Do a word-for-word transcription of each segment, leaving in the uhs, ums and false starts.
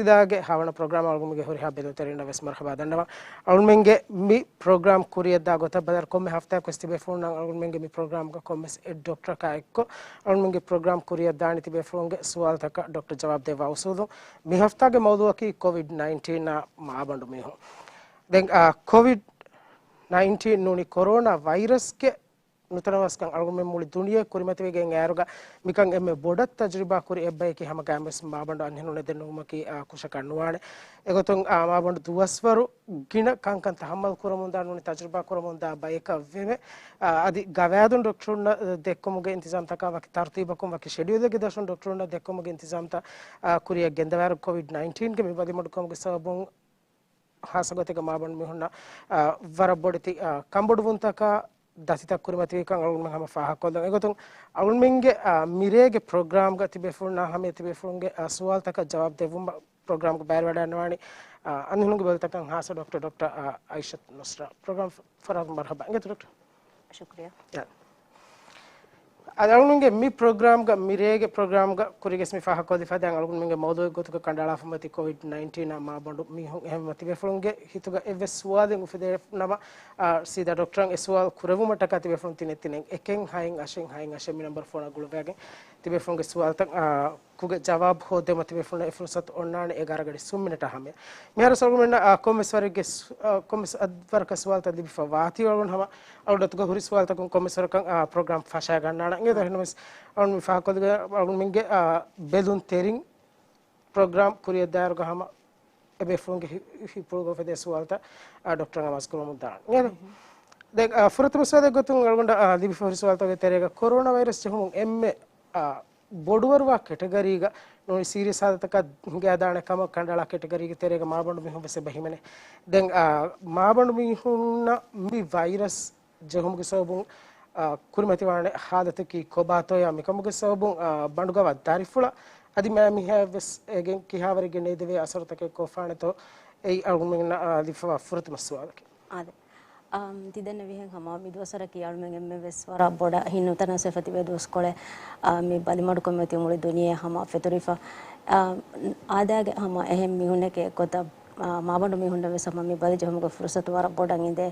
ސީދާގެ ހަވަނަ ޕްރޮގްރާމް އަޅުގަނޑުގެ ހުރިހާ ބެލުންތެރިންނަށް ވެސް މަރުޙަބާ ދަންނަވަން. އަޅުމެންގެ މި ޕްރޮގްރާމް ކުރިއަށްދާ ގޮތަށް ބަލާ ކޮންމެ ހަފްތާއަކު ވެސް ތިބޭފުޅުންނަށް އަޅުގަނޑުމެންގެ މި ޕްރޮގްރާމްގަ ކޮންމެސް އެއް ޑޮކްޓަރަކާ އެއްކޮށް އަޅުމެންގެ ޕްރޮގްރާމް ކުރިއަށްދާނީ ތިބޭފުޅުންގެ ސުވާލުތަކަށް ޑޮކްޓަރ ޖަވާބު ދެއްވާ އުސޫލުން. މި ހަފްތާގެ މައުޟޫއަކީ ކޮވިޑް ނައިންޓީނާ މާބަނޑު މީހުން. ދެން، އާ، ކޮވިޑް ނައިންޓީން ނޫނީ ކޮރޯނާ ވައިރަސްގެ ނުތަނަވަސްކަން އަޅުގަނޑުމެން މުޅި ދުނިޔެ ކުރިމަތިވެގެން އޭރުގަ މިކަން އެންމެ ބޮޑަށް ތަޖުރިބާ ކުރި އެއްބަޔަކީ ހަމަ ގާތްމެސް މާބަނޑު އަންހެނުންނަށް ދެންނެވުމަކީ، އާ، ކުށަކަށް ނުވާނެ. އެގޮތުން، އާ، މާބަނޑު ދުވަސްވަރު ގިނަ ކަންކަން ތަހައްމަލް ކުރަމުންދާ ނޫނީ ތަޖުރިބާ ކުރަމުންދާ ބަޔަކަށް ވެމެ، އާ، އަދި ގަވާއިދުން ޑޮކްޓަރުންނަށް ދެއްކުމުގެ އިންތިޒާމްތަކާ ވަކި ތަރުތީބަކުން ވަކި ޝެޑިއުލެއްގެ ދަށުން ޑޮކްޓަރުންނަށް ދެއްކުމުގެ އިންތިޒާމްތައް، އާ، ކުރިއަށް ގެންދަވާއިރު ކޮވިޑް ނައިންޓީންގެ މި ބަލިމަޑުކަމުގެ ސަބަބުން ހާއްސަ ގޮތެއްގަ މާބަނޑު މީހުންނަށް، އާ، ވަރަށް ބޮޑެތި، އާ، ކަންބޮޑުވުންތަކާ ދަތިތައް ކުރިމަތިވިކަން އަޅުގަނޑުމެން ހަމަ ފާހަގަކޮށްލަން. އެގޮތުން އަޅުގަނޑުމެންގެ، އާ، މިރޭގެ ޕްރޮގްރާމްގަ ތިބޭފުޅުންނާ ހަމަޔަށް ތިބޭފުޅުންގެ، އާ، ސުވާލުތަކަށް ޖަވާބު ދެއްވުމަށް ޕްރޮގްރާމްގަ ބައިވެރިވަޑައިގަންނަވާނީ، އާ، އަންހެނުންގެ ބަލިތަކަށް ހާއްސަ ޑޮކްޓަރ، ޑޮކްޓަރ، އާ، އައިޝަތު ނުސްރާ. ޕްރޮގްރާމް ފަ-، ފަރާތުން މަރުޙަބާ. އިނގޭތޯ ޑޮކްޓަރ. ޝުކުރިއްޔާ. ޔާ. އަދި އަޅުގަނޑުމެންގެ މި ޕްރޮގްރާމްގަ މިރޭގެ ޕްރޮގްރާމްގަ ކުރިގެސް މި ފާހަގަކޮށްލިފަ ދެން އަޅުގަނޑުމެންގެ މައުޟޫއެއް ގޮތުގަ ކަނޑައަޅާފަ މަތި ކޮވިޑް ނައިންޓީނާ މާބަނޑު މީހުން އެހެން ތިބޭފުޅުންގެ ހިތުގަ އެއްވެސް ސުވާލެއް އުފެދޭ ނަމަ، އާ، ސީދާ ޑޮކްޓަރަށް އެ ސުވާލު ކުރެވުމަށްޓަކާ ތިބޭފުޅުން ތިނެއް ތިނެއް އެކެއް ހައެއް އަށެއް ހައެއް އަށެއް މި ނަންބަރު ފޯނަށް ގުޅުވައިގެން ތިބޭފުޅުންގެ ސުވާލުތައް، އާ، ކުގެ ޖަވާބު ހޯއްދެވުމަށް ތިބޭފުޅުންނަށް އެ ފުރުސަތު އޮންނާނެ އެގާރަ ގަޑި ސުން މިނެޓާ ހަމަޔަށް. މިހާރު އަޅުގަނޑުމެންނަށް، އާ، ކޮންމެސް ވަރެއްގެ ސު-، އާ، ކޮންމެސް އަދްވަރަކަށް ސުވާލުތައް ލިބިފަ ވާތީ އަޅުގަނޑު ހަމަ އަޅުގަނޑު އަތުގަ ހުރި ސުވާލުތަކުން ކޮންމެސް ވަރަކަށް، އާ، ޕްރޮގްރާމް ފަށައިގަންނާނަން. އިނގޭތޯ އެހެންނަމަވެސް އަޅުގަނޑު މި ފާހަގަކޮށްލި އަޅުގަނޑުމެންގެ، އާ، ބެލުން ތެރިން ޕްރޮގްރާމް ކުރިއަށްދާއިރުގަ ހަމަ އެބޭފުޅުންގެ ހި-، ހިތުގަ އުފެދޭ ސުވާލުތައް، އާ، ޑޮކްޓަރަށް އަމާޒުކުރަމުން ދާނަން. އިނގޭތޯ؟ ދެން، އާ، ފުރަތަމަ ސުވާލެއް ގޮތުން އަޅުގަނޑަށް، އާ، ލިބިފަ ހުރި ސުވާލުތަކުގެ ތެރޭގަ ކޮރޯނާ ވައިރަސް ޖެހުމުން އެންމެ، އާ، ބޮޑުވަރުވާ ކެޓަގަރީގަ ނޫނީ ސީރިއަސް ހާލަތަކަށް ހިނގައިދާނެ ކަމަށް ކަނޑައަޅާ ކެޓަގަރީގެ ތެރޭގަ މާބަނޑު މީހުން ވެސް އެބަ ހިމެނޭ. ދެން، އާ، މާބަނޑު މީހުންނަށް މި ވައިރަސް ޖެހުމުގެ ސަބަބުން، އާ، ކުރިމަތިވާނެ ހާލަތަކީ ކޮބާތޯޔާ މިކަމުގެ ސަބަބުން، އާ، ބަނޑުގަވާ ދަރިފުޅަށް އަދި މާމީހާއަށް ވެސް އޭގެން ކިހާވަރެއްގެ ނޭދެވޭ އަސަރުތަކެއް ކޮށްފާނެތޯ އެއީ އަޅުގަނޑުމެންނަށް، އާ، ލިބިފަވާ ފުރަތަމަ ސުވާލަކީ. އާދެ. އާ، ތި ދެންނެވިހެން ހަމަ މި ދުވަސްވަރަކީ އަޅުމެން އެންމެ ވެސް ވަރަށް ބޮޑަށް ހިތްނުތަނަވަސްވެފަ ތިބޭ ދުވަސްކޮޅެއް، އާ، މި ބަލިމަޑުކަމަށް މި މުޅި ދުނިޔެ ހަމަ ފެތުރިފަ. އާ، އާދައިގެ ހަމަ އެހެން މީހުންނެކޭ ގޮތަށް، އާ، މާބަނޑު މީހުންނަށް ވެސް ހަމަ މި ބަލި ޖެހުމުގެ ފުރުސަތު ވަރަށް ބޮޑަށް އިނދޭ.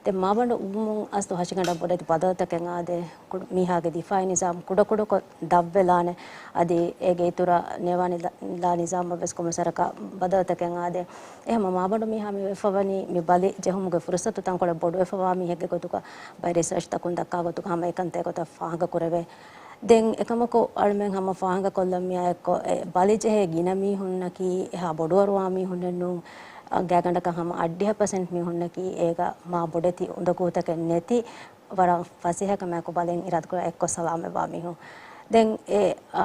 ދެން މާބަނޑު އުވުމުން އަސްލު ހަށިގަނޑަށް ބޮޑެތި ބަދަލުތަކެއް އާދޭ. ކުޑަ-، މީހާގެ ދިފާއީ ނިޒާމް ކުޑަކުޑަކޮށް ދަށްވެލާނެ. އަދި އޭގެ އިތުރަށް ނޭވާނެ ލާ-، ލާ ނިޒާމަށް ވެސް ކޮންމެސް ވަރަކަށް ބަދަލުތަކެއް އާދޭ. އެހެންމަ މާބަނޑު މީހާ މި ވެފަވަނީ މި ބަލި ޖެހުމުގެ ފުރުސަތު ތަންކޮޅެއް ބޮޑުވެފަވާ މީހެއްގެ ގޮތުގަ ބައެއް ރިސާޗްތަކުން ދައްކާ ގޮތުގަ ހަމަ އެކަންތައް ގޮތަށް ފާހަގަ ކުރެވޭ. ދެން އެކަމަކު އަޅުމެން ހަމަ ފާހަގަކޮށްލަން މިއާ އެއްކޮށް، އެ ބަލި ޖެހޭ ގިނަ މީހުންނަކީ އެހާ ބޮޑުވަރުވާ މީހުންނެއް ނޫން. ގާތްގަނޑަކަށް ހަމަ އަށްޑިހަ ޕަސެންޓް މީހުންނަކީ އޭގަ މާ ބޮޑެތި އުނދަގޫތަކެއް ނެތި، ވަރަށް ފަސޭހަކަމާއެކު ބަލިން އިރާދަކުރާ އެއްކޮށް ސަލާމަތްވާ މީހުން. ދެން އެ، އާ،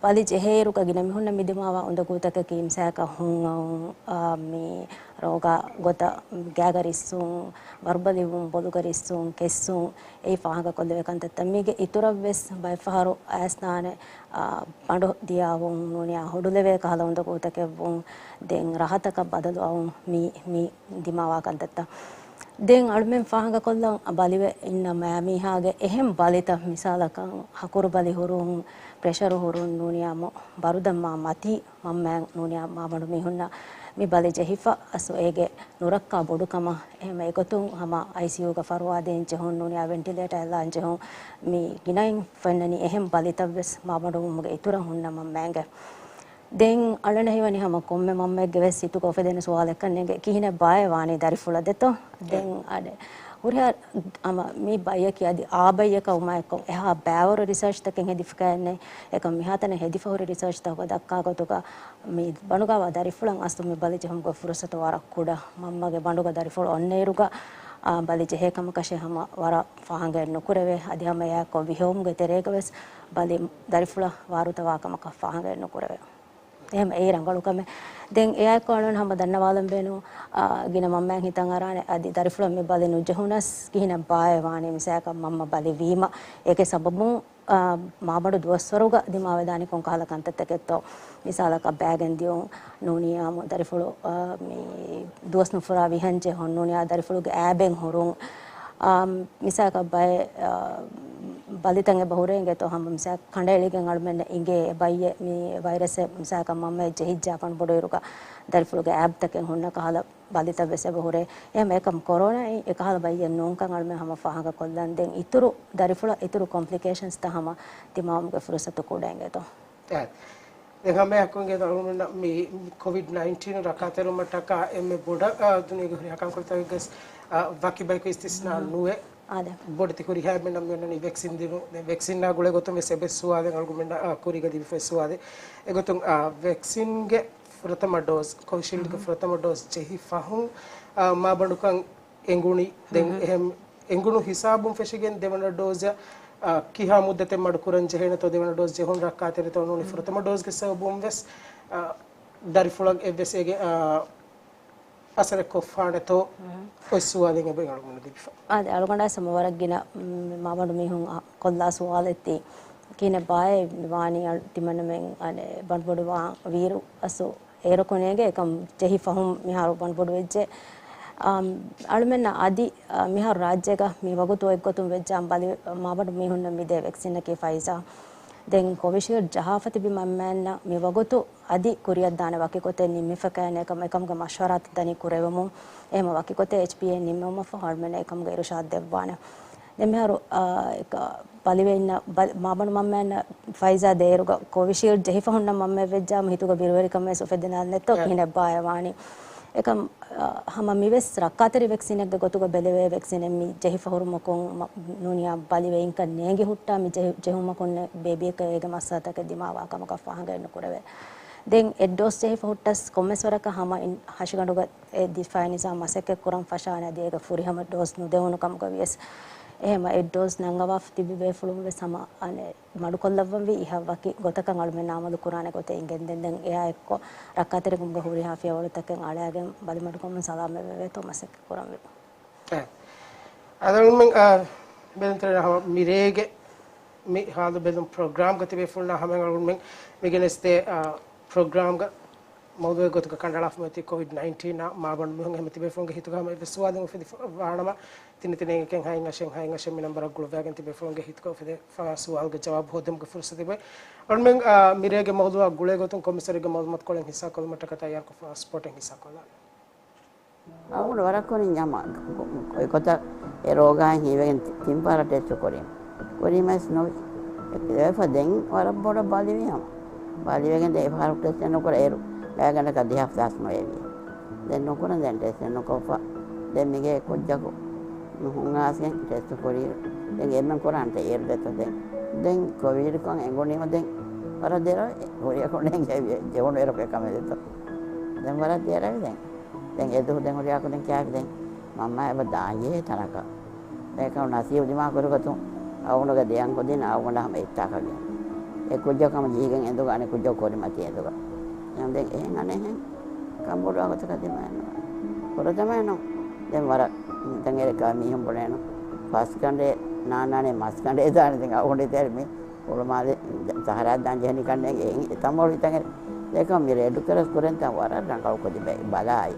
ބަލި ޖެހޭއިރުގަ ގިނަ މީހުންނަށް މި ދިމާވާ އުނދަގޫތަކަކީ މިސާލަކަށް ހުން އައުން، އާ، މި ރޯގާ ގޮތަށް ގާގަ ރިއްސުން، ވަރުބަލިވުން، ބޮލުގަ ރިއްސުން، ކެއްސުން، އެއީ ފާހަގަކޮށްލެވޭ ކަންތައްތައް. މީގެ އިތުރަށްވެސް ބައެއްފަހަރު އައިސްދާނެ، އާ، ބަނޑު ދިޔާވުން ނޫނިއްޔާ ހުޑުލެވޭ ކަހަލަ އުނދަގޫތަކެއްވުން، ދެން ރަހަތަކަށް ބަދަލު އައުން މި، މި ދިމާވާ ކަންތައްތައް. ދެން އަޅުމެން ފާހަގަކޮށްލަން ބަލިވެ އިންނަ މައިމީހާގެ އެހެން ބަލިތައް، މިސާލަކަށް ހަކުރު ބަލި ހުރުން، ޕްރެޝަރު ހުރުން ނޫނިއްޔާ މު-، ބަރުދަން މާ މަތީ މަންމައިން ނޫނިއްޔާ މާބަނޑު މީހުންނަށް މި ބަލި ޖެހިފަ އަސްލު އޭގެ ނުރައްކާ ބޮޑުކަމަށް. އެހެން އެގޮތުން ހަމަ އައިސީޔޫގަ ފަރުވާދޭން ޖެހުން ނޫނިއްޔާ ވެންޓިލޭޓަރ އެއްލާން ޖެހުން މި ގިނައިން ފެންނަނީ އެހެން ބަލިތައްވެސް މާބަނޑުވުމުގެ އިތުރަށް ހުންނަ މަންމައިންގެ. ދެން އަޅަން ހީވަނީ ހަމަ ކޮންމެ މަންމައެއްގެ ވެސް ހިތުގަ އުފެދޭނެ ސުވާލެއްކަން ނޭނގެ، ކިހިނެއް ބާއޭ ވާނީ ދަރިފުޅަށް ދެތޯ؟ ދެން އަޑެ ހުރިހާ ހަމަ މި ބައްޔަކީ އަދި އާ ބައްޔަކަށް ވުމާ އެއްކޮށް އެހާ ބައިވަރު ރިސާޗްތަކެއް ހެދިފަކައެއްނެތް. އެކަމް މިހާތަނަށް ހެދިފަ ހުރި ރިސާޗްތަކުގަ ދައްކާ ގޮތުގަ މި ބަނޑުގަވާ ދަރިފުޅަށް އަސްލު މި ބަލި ޖެހުމުގެ ފުރުސަތު ވަރަށް ކުޑަ. މަންމަގެ ބަނޑުގަ ދަރިފުޅު އޮންނައިރުގަ، އާ، ބަލި ޖެހޭ ކަމަކަށެއް ހަމަ ވަރަށް ފާހަގައެއް ނުކުރެވޭ. އަދި ހަމަ އެއާއެއްކޮށް ވިހެއުމުގެ ތެރޭގަ ވެސް ބަލި ދަރިފުޅަށް ވާރުތަވާ ކަމަކަށް ފާހަގައެއް ނުކުރެވޭ. އެހެން އެއީ ރަނގަޅު ކަމެއް. ދެން އެއާއެކު އަޅުން ހަމަ ދަންނަވާލަން ބޭނުން، އާ، ގިނަ މަންމައިން ހިތަށް އަރާނެ އަދި ދަރިފުޅަށް މި ބަލި ނުޖެހުނަސް ކިހިނެއް ބާއޭ ވާނީ؟ މިސާލަކަށް މަންމަ ބަލި ވީމަ އޭގެ ސަބަބުން، އާ، މާބަނޑު ދުވަސްވަރުގަ ދިމާވެދާނީ ކޮންކަހަލަ ކަންތައްތަކެއްތޯ؟ މިސާލަކަށް ބައިގެން ދިޔުން ނޫނިއްޔާމު ދަރިފުޅު، އާ، މި ދުވަސް ނުފުރާ ވިހަން ޖެހުން ނޫނިއްޔާ ދަރިފުޅުގެ އައިބެއް ހުރުން، އާ، މިސާލަކަށް ބައެއް، އާ، ބަލިތައް އެބަ ހުރޭ އިނގޭތޯ ހަމަ މިސާލަކަށް ކަނޑައެޅިގެން އަޅުމެންނަށް އިނގޭ އެ ބައްޔެއް މި ވައިރަސް މިސާލަކަށް މަންމައެއް ޖެހިއްޖެ ބަނޑުބޮޑުއިރުގަ ދަރިފުޅުގެ އައިބުތަކެއް ހުންނަ ކަހަލަ ބަލިތައް ވެސް އެބަ ހުރޭ. އެހެން އެކަމް ކޮރޯނާއިން އެކަހަލަ ބައްޔެއް ނޫންކަން އަޅުމެން ހަމަ ފާހަގަ ކޮށްލަން. ދެން އިތުރު ދަރިފުޅަށް އިތުރު ކޮމްޕްލިކޭޝަންސްތައް ހަމަ ދިމާވުމުގެ ފުރުސަތު ކުޑަ އިނގޭތޯ. އެ. ދެން ހަމައެހާއެކު އިނގޭތޯ އަޅުގަނޑަށް މި ކޮވިޑް ނައިންޓީން ރައްކާތެރިވުމަށްޓަކާ އެންމެ ބޮޑަށް، އާ، ދުނިޔޭގެ ހުރިހާ ކަންކޮޅުތަކެއްގެ، އާ، ވަކި ބަޔަކު އިސްތިސްނާ ނުވޭ. އާދެ. ބޮޑެތި ހުރިހާ އެންމެންނަށް މިއޮންނަނީ ވެކްސިން ދިނުން. ދެން ވެކްސިންއާ ގުޅޭ ގޮތުން ވެސް އެބަ ސުވާލެއް އަޅުގަނޑުމެންނަށް، އާ، ކުރީގަ ލިބިފައި ސުވާލެއް. އެގޮތުން، އާ، ވެކްސިންގެ ފުރަތަމަ ޑޯޒް، ކޮވިޝީލްޑްގެ ފުރަތަމަ ޑޯޒް ޖެހި ފަހުން، އާ، މާބަނޑުކަން އެނގުނީ. ދެން އެހެން އެނގުނު ހިސާބުން ފެށިގެން ދެވަނަ ޑޯޒަށް، އާ، ކިހާ މުއްދަތެއް މަޑުކުރަން ޖެހޭނެތޯ، ދެވަނަ ޑޯޒް ޖެހުން ރައްކާތެރިތޯ ނޫނީ ފުރަތަމަ ޑޯޒްގެ ސަބަބުން ވެސް، އާ، ދަރިފުޅަށް އެއްވެސް އޭގެ، އާ، އަސަރެއް ކޮށްފާނެތޯ އޮތް ސުވާލެއް އެބަ އަޅުގަނޑު ލިބިފަ. އާދެ، އަޅުގަނޑާ ހަމަ ވަރަށް ގިނަ، މް، މާބަނޑު މީހުން އަ، ކޮށްލާ ސުވާލެއް ތީ. ކިހިނެއް ބާއޭ މި ވާނީ އަ، ތިމަންނަމެން އަނެއް ބަނޑުބޮޑު ވާ ވީރު އަސް އޭރަކު ނޭނގޭ އެކަމް ޖެހި ފަހުން މިހާރު ބަނޑުބޮޑު ވެއްޖެ. އާ، އަޅުމެންނަށް އަދި، އާ، މިހާރު ރާއްޖޭގަ މި ވަގުތު އޮތްގޮތުން ވެއްޖާ ބަލި، މާބަނޑު މީހުންނަށް މިދޭ ވެކްސިނަކީ ފައިޒާ. ދެން ކޮވިޝީލްޑް ޖަހާފަ ތިބި މަންމައިންނަށް މި ވަގުތު އަދި ކުރިއަށްދާނެ ވަކިގޮތެއް ނިންމިފަކައިނެ ކަމަށް އެކަމުގެ މަޝްވަރާތައް ދަނީ ކުރެވެމުން. އެހެމަ ވަކިގޮތެއް އެޗްޕީއޭ ނިންމެވުމަށްފަހު އަޅުމެންނަށް އެކަމުގެ އިރުޝާދު ދެއްވާނެ. ދެން މިހާރު، އާ، އެކަ، ބަލިވެއިންނަށް ބަލި، މާބަނޑު މަންމައިންނަށް ފައިޒާ ދޭއިރުގަ ކޮވިޝީލްޑް ޖެހިފަ ހުންނަ މަންމައެއް ވެއްޖާމަ ހިތުގަ ބިރުވެރިކަމެއް ވެސް އުފެދެން ނެތްތޯ އެ. ކިހިނެއް ބާއޭ ވާނީ. އެކަމް، އާ، ހަމަ މިވެސް ރައްކާތެރި ވެކްސިނެއްގެ ގޮތުގަ ބެލެވޭ ވެކްސިނެއް މި ޖެހިފަ ހުރުމަކުން މަ، ނޫނިޔާ ބަލިވެއިންކަން ނޭނގި ހުއްޓާ މި ޖެހި، ޖެހުމަކުން ބޭބީއަކަށް އޭގެ މައްސަލަތަކެއް ދިމާވާ ކަމަކަށް ފާހަގައެއް ނުކުރެވޭ. ދެން އެއް ޑޯސް ޖެހިފަ ހުއްޓަސް ކޮންމެސް ވަރަކަށް ހަމަ އިން، ހަށިގަނޑުގަ އެ ދިފާއީ ނިޒާމް މަސައްކަތް ކުރަން ފަށާނެ އަދި އޭގެ ފުރިހަމަ ޑޯސް ނުދެވުނު ކަމުގަ ވިޔަސް. އެހެމަ އެއް ޑޯސް ނަންގަވާފަ ތިބި ބޭފުޅުން ވެސް ހަމަ އަނެއް މަޑުކޮށްލައްވަންވީ އިހަށް ވަކި ގޮތަކަށް އަޅުމެން އަމަލު ކުރާނެ ގޮތެއް އިނގެން ދެން، ދެން އެއާ އެއްކޮށް ރައްކާތެރިކަމުގެ ހުރިހާ ފިޔަވަޅުތަކެއް އަޅާގެން ބަލިމަޑުކަމުން ސަލާމަތްވެވޭތޯ މަސައްކަތް ކުރަންވީ. އެ. އަދި އަޅުމެން، އާ، ބެލުންތެރިން ހަމަ މިރޭގެ މި ހާލު ބެލުން ޕްރޮގްރާމްގަ ތިބޭފުޅުންނާ ހަމައިން އަޅުމެން މިގެނެސްދޭ، އާ، ޕްރޮގްރާމްގަ މައުޟޫއެއް ގޮތުގަ ކަނޑައަޅާފަ މިއޮތީ ކޮވިޑް ނައިންޓީނާ މާބަނޑު މީހުން އެހެމަ ތިބޭފުޅުންގެ ހިތުގަ ހަމަ އެއްވެސް ސުވާލެއް އުފެދިފަ ވާނަމަ، ތިނެތި ނޭނގެ ކެން ހައިން އަށެއް ހައިން އަށެއް މި ނަންބަރަށް ގުޅުއްވައިގެން ތިބޭފުޅުންގެ ހިތުގަ އުފެދިފަވާ ސުވާލުގެ ޖަވާބު ހޯދުމުގެ ފުރުސަތު ދެއްވޭ. އަޅުމެން، އާ، މިރޭގެ މައުޟޫއާ ގުޅޭ ގޮތުން ކޮންމެސް ވަރެއްގެ މައުލޫމާތު ކޮޅެއް ހިއްސާކޮށްލުމަށްޓަކާ ތައްޔާރުކޮށްފަ ސްޕޯޓެއް ހިއްސާކޮށްލާނެ. އަޅުގަނޑު ވަރަށް ކުރިން ހަމަ އެގޮތަށް އެ ރޯގާއިން ހީވެގެން ތި، ތިން ފަހަރަށް ޓެސްޓު ކުރީމަ. ކުރީމަވެސް ނުވި. އެފަ ދެން ވަރަށް ބޮޑަށް ބަލިވީ ހަމަ. ބަލިވެގެން ދެން އެފަހަރު ޓެސްޓެއް ނުކުރާ އޭރު ގާތްގަނޑަކަށް ދެހާސް ނުވެވި. ދެން ނުކުރަން ދެން ޓެސްޓެއް ނުކޮށްފަ. ދެން މިގޭ ކުއްޖަކު ނުހުން އާސްގެން ޓެސްޓު ކުރީ. ދެން އެންމެން ކުރާނެ އޭރު ދެތޯ ދެން. ދެން ކޮވިޑްކަން އެނގުނީމަ ދެން ވަރަށް ދެރަވެ ހުރިއަކު ނޭނގެ ޖެހުނު އޭރު އެކަމެއް ދެތޯ. ދެން ވަރަށް ދެރަވެ ދެން. ދެން އެދުވަހު ދެން ހުރިހާ ކުދިން ކިޔާފި ދެން މަންމަ އެބަ ދާން ޖެހޭ ތަނަކަށް. އެކަމު ނަސީބު ދިމާ ކުރިގޮތުން އަޅުގަނޑުގެ ދެއަން ކުދިން އަޅުގަނޑަށް ހަމަ އެއްތާކަށް ގެން. އެ ކުއްޖަކު ހަމަ ޖެހިގެން އެނދުގަ އަނެއް ކުއްޖަކު ކުރިމަތި އެނދުގަ. ދެން އެހެން އަނެއްހެން ކަންބޮޑުވާ ގޮތަކަށް ދިމާއެއް ނުވޭ. ފުރަތަމައެއް ނޫން. ދެން ވަރަށް ތަނގެރެކަ މީހުން ބުނޭނު. ފަސް ގަނޑެއް ނާންނާނެ މަސް ގަނޑެއް ދާނެ ދެން އަޅުގަނޑު ތެރެ މި ހުޅުމާލެ ސަހަރާ ދާން ޖެހެނީ ކަންނޭނގެ އެހެން އެތަން މޮޅު ހިތަނގެ ދޭކަމަ މި ރެޑް ކްރޮސް ކުރެންތަން ވަރަށް ރަނގަޅު ކުދި ބަ، ބަލާއި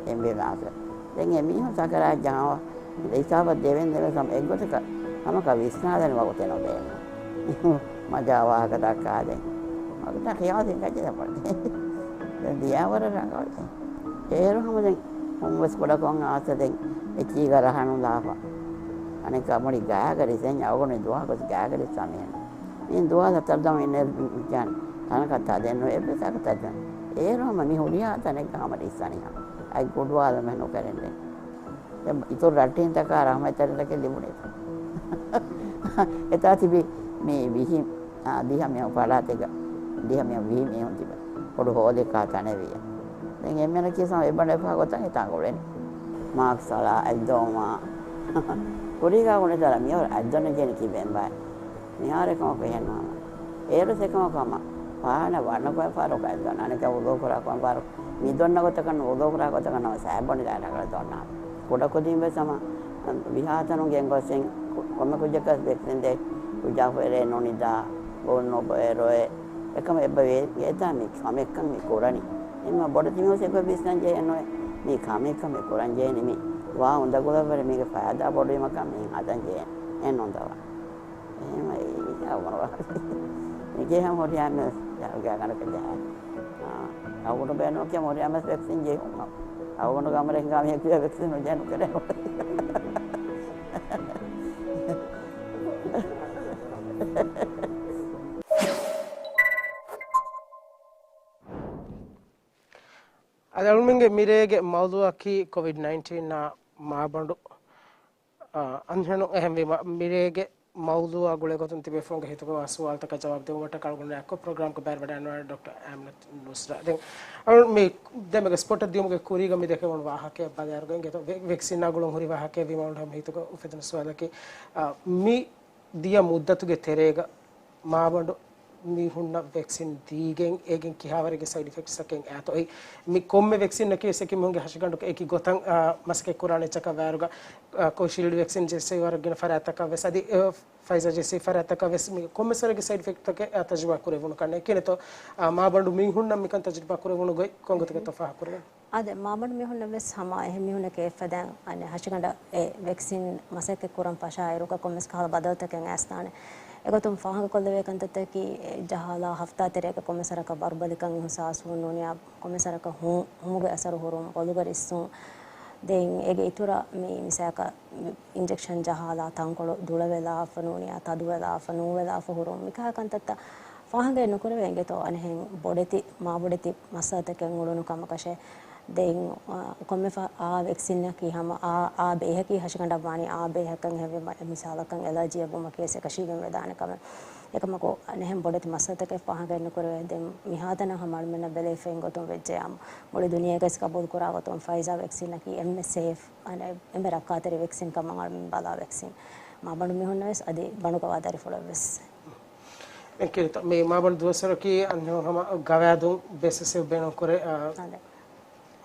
އެމްބި މާސް. ދެން އެމީހުން ސަކަރާތް ޖަހާ ހިސާބަށް ދެވެން ދެވެން ހަމަ އެއްގޮތަކަށް ހަމަކަށް ވިސްނާލަން ވަގުތެއް ނުދޭނު. މަޖާ ވާހަކަ ދައްކާދޭން. ވަގުތަށް ޚިޔާލު ހިނގައްޖެ ދަބަޅު. ދެން ދިޔާވަރަށް ރަނގަޅު. އޭރު ހަމަ ދެން ހުންވެސް ކުޑަކޮށް އާސަ ދެން އެކީގަ ރަހަނު ލާފަ. އަނެއްކާ މުޅި ގާގަ ރިސެން އަޅުގަނޑު ދުވަހަކު ގާގަ ރިސް ސަމީހުން. މި ދުވާލަށް ތައްދަމު އިންނަ މިކަން ތަނަކަށް ތަދެއް ނުވެ އެއްވެސް އަކަ ތަދެއް. އޭރު ހަމަ މި ހުރިހާ ތަނެއްގަ ހަމަ ރިއްސަނިހާ. އަތް ގުޑުވާލުމެއް ނުކެރެން ދެން. އިތުރު ރައްޓެހިންތަކާ ރަހުމަތްތެރިންތަކެއް ލިބުނީތަ؟ އެތާ ތިބި މި ވިހި، އާ، ދިހަ މި ފަރާތެއްގަ ދިހަ މި ވިހި މީހުން ތިބެ. ބޮޑު ހޯލެއްކާ ތަނެއް ވިޔަ. ދެން އެންމެނަކީ ސަމް އެބަނޑެފާ ގޮތަށް ހިތާ ގުޅެނީ. މާކްސް އަޅާ އަތްދޮވުމާ. ކުރީގާ ގުޅިތަރ މިހާރު އަތްދޮންނަ ޖެހެނީ ކިބެންބާއި. މިހާރު އެކަމަކު އެހެން ނޫން. އޭރު އެކަމަކު ހަމަ ފާނަ ވަނަ ކޮން ފާރު އަތްދޮން. އަނެކަ ވުޟޫ ކުރާ ކޮން ފާރު. މި ދޮންނަ ގޮތަކަށް ވުޟޫ ކުރާ ގޮތަކަށް ނަމަ ސާބަން ގާތަކަށް ދޮންނާ. ކުޑަކުދިން ވެސް ހަމަ ވިހާތަނުން ގެންގޮސް ކޮންމެ ކުއްޖަކަސް ވެކްސިން ދޭ. ކުއްޖާ ފުއެރޭ ނުނިދާ. ބޮން ނުބޮއެ ރޮއެ. އެކަމަ އެބަ ވޭ ގޭތާ މި ކަމެއްކަން މި ކުރަނީ. އެމަ ބޮޑެތި މީހުން އެބަ ވިސްނަން ޖެހޭ ނުވޭ. މީ ކަމެއްކަން މި ކުރަން ޖެހެނީ މީ. ވާ އުނދަގުލަށްވުރެ މީގެ ފައިދާ ބޮޑުވީމަކަށް މި ހަދަން ޖެހޭ އެއް ނުންދަވާ. އެހެންވެ އެ އަވަރު މިގޭހަށް ހުރިހާ މެސް ގާގަނޑަކަށް ޖަހާ. އަވަރު ބޭނުންކަން ހުރިހާ މެސް ވެކްސިން ޖެހުން. އަވަރު ގަމަރެ ހިނގާ މީހަކު ވެކްސިން ނުޖެހެން ކެރޭ. އަދި އަޅުމެންގެ މިރޭގެ މައުޟޫއަކީ ކޮވިޑް ނައިންޓީނާ މާބަނޑު، އާ، އަންހެނުން. އެހެންވީމަ، މިރޭގެ މައުޟޫއާ ގުޅޭގޮތުން ތިބޭފުޅުންގެ ހިތުގަ ސުވާލުތަކަށް ޖަވާބު ދެވުމަށްޓަކާ އަޅުގަނޑު އެއްކޮށް ޕްރޮގްރާމްގެ ބައިވެރިވެވަޑައިގަންނަވާ ޑޮކްޓަރ އާމިނަތު ނުސްރާ. ދެން އަޅު މި ދެމެގެ ސްޕޮޓަށް ދިޔުމުގެ ކުރީގަ މި ދެކެވުނު ވާހަކައެއް ބަލާއިރުގަ އިނގޭތޯ، ވެ-، ވެކްސިންއާ ގުޅުން ހުރި ވާހަކައެއް ވީމަ އަޅުގަނޑު ހިތުގަ އުފެދުނު ސުވާލަކީ، އާ، މި ދިޔަ މުއްދަތުގެ ތެރޭގަ މާބަނޑު މީހުންނަށް ވެކްސިން ދީގެން އޭގެން ކިހާވަރެއްގެ ސައިޑް އިފެކްޓްސްއަކެއް އައިތޯ؟ އެއީ މި ކޮންމެ ވެކްސިންއަކީ ވެސް އެކި މީހުންގެ ހަށިގަނޑުގަ އެކި ގޮތަށް، އާ، މަސައްކަތް ކުރާނެ އެއްޗަކަށް ވާއިރުގަ، އާ، ކޯޝީލްޑް ވެކްސިން ޖެއްސެވި ވަރަށް ގިނަ ފަރާތްތަކަށް ވެސް އަދި، އާ، ފައިޒާ ޖެއްސެވި ފަރާތްތަކަށް ވެސް މި ކޮންމެސް ވަރެއްގެ ސައިޑް އިފެކްޓްތަކެއް، އާ، ތަޖުރިބާ ކުރެވުނު ކަންނޭނގެ. ކިހިނެއްތޯ، އާ، މާބަނޑު މީހުންނަށް މިކަން ތަޖުރިބާ ކުރެވުނު ގޮތް ކޮންގޮތަކެއްތޯ ފާހަގަކުރެވެން؟ އާދެ، މާބަނޑު މީހުންނަށް ވެސް ހަމަ އެހެން މީހުންނަކީ އެއްފަދައިން އަނެއް ހަށިގަނޑަށް އެ ވެކްސިން މަސައްކަތް ކުރަން ފަށާއިރުގަ ކޮންމެސް ކަހަލަ ބަދަލުތަކެއް އައިސްދާނެ. އެގޮތުން ފާހަގަކޮށްލެވޭ ކަންތައްތަކަކީ އެ ޖަހާލާ ހަފްތާ ތެރޭގަ ކޮންމެސް ވަރަކަށް ވަރުބަލިކަން އިހުސާސްވުން ނޫނިއްޔާ، ކޮންމެސް ވަރަކަށް ހު-، ހުމުގެ އަސަރު ހުރުން، ބޮލުގަ ރިއްސުން. ދެން އޭގެ އިތުރަށް މި މިސާލަކަށް އިންޖެކްޝަން ޖަހާލާ ތަންކޮޅު ދުޅަވެލާފަ ނޫނިއްޔާ، ތަދުވެލާފަ، ނޫވެލާފަ ހުރުން، މިކަހަލަ ކަންތައްތައް ފާހަގައެއް ނުކުރެވޭ އިނގޭތޯ އަނެއްހެން ބޮޑެތި، މާބޮޑެތި މައްސަލަތަކެއް އުޅުނު ކަމަކަށެއް. ދެން، އާ، ކޮންމެ ފަ-، އާ ވެކްސިންއަކީ ހަމަ އާ، އާ ބޭހަކީ ހަށިގަނޑަށް ވާނީ އާ ބޭހަކަށް ހެއްވެ، މި-، މިސާލަކަށް އެލާޖީއެއް ވުމަކީ ވެސް އެކަށީގެން ވެދާނެ ކަމެއް. އެކަމަކު އަނެއްހެން ބޮޑެތި މައްސަލަތަކެއް ފާހަގައެއް ނުކުރެވޭ. ދެން މިހާތަނަށް ހަމަ އަޅުމެންނަށް ބެލެވިފައި އިން ގޮތުން ވެއްޖެޔާމު، މުޅި ދުނިޔޭގަސް ގަބޫލު ކުރާ ގޮތުން ފައިޒާ ވެކްސިންއަކީ އެންމެ ސޭފް، އަނެއް އެންމެ ރައްކާތެރި ވެކްސިން ކަމަށް އަޅުމެން ބަލާ ވެކްސިން. މާބަނޑު މީހުންނަށް ވެސް އަދި ބަނޑުގަވާ ދަރިފުޅަށް ވެސް. އެންކެރިތަ މި މާބަނޑު ދުވަސްވަރަކީ އަންހެން ހަމަ ގަވާއިދުން ބޭސް ވެސް ބޭނުން ކުރޭ، އާ، އަނެއް.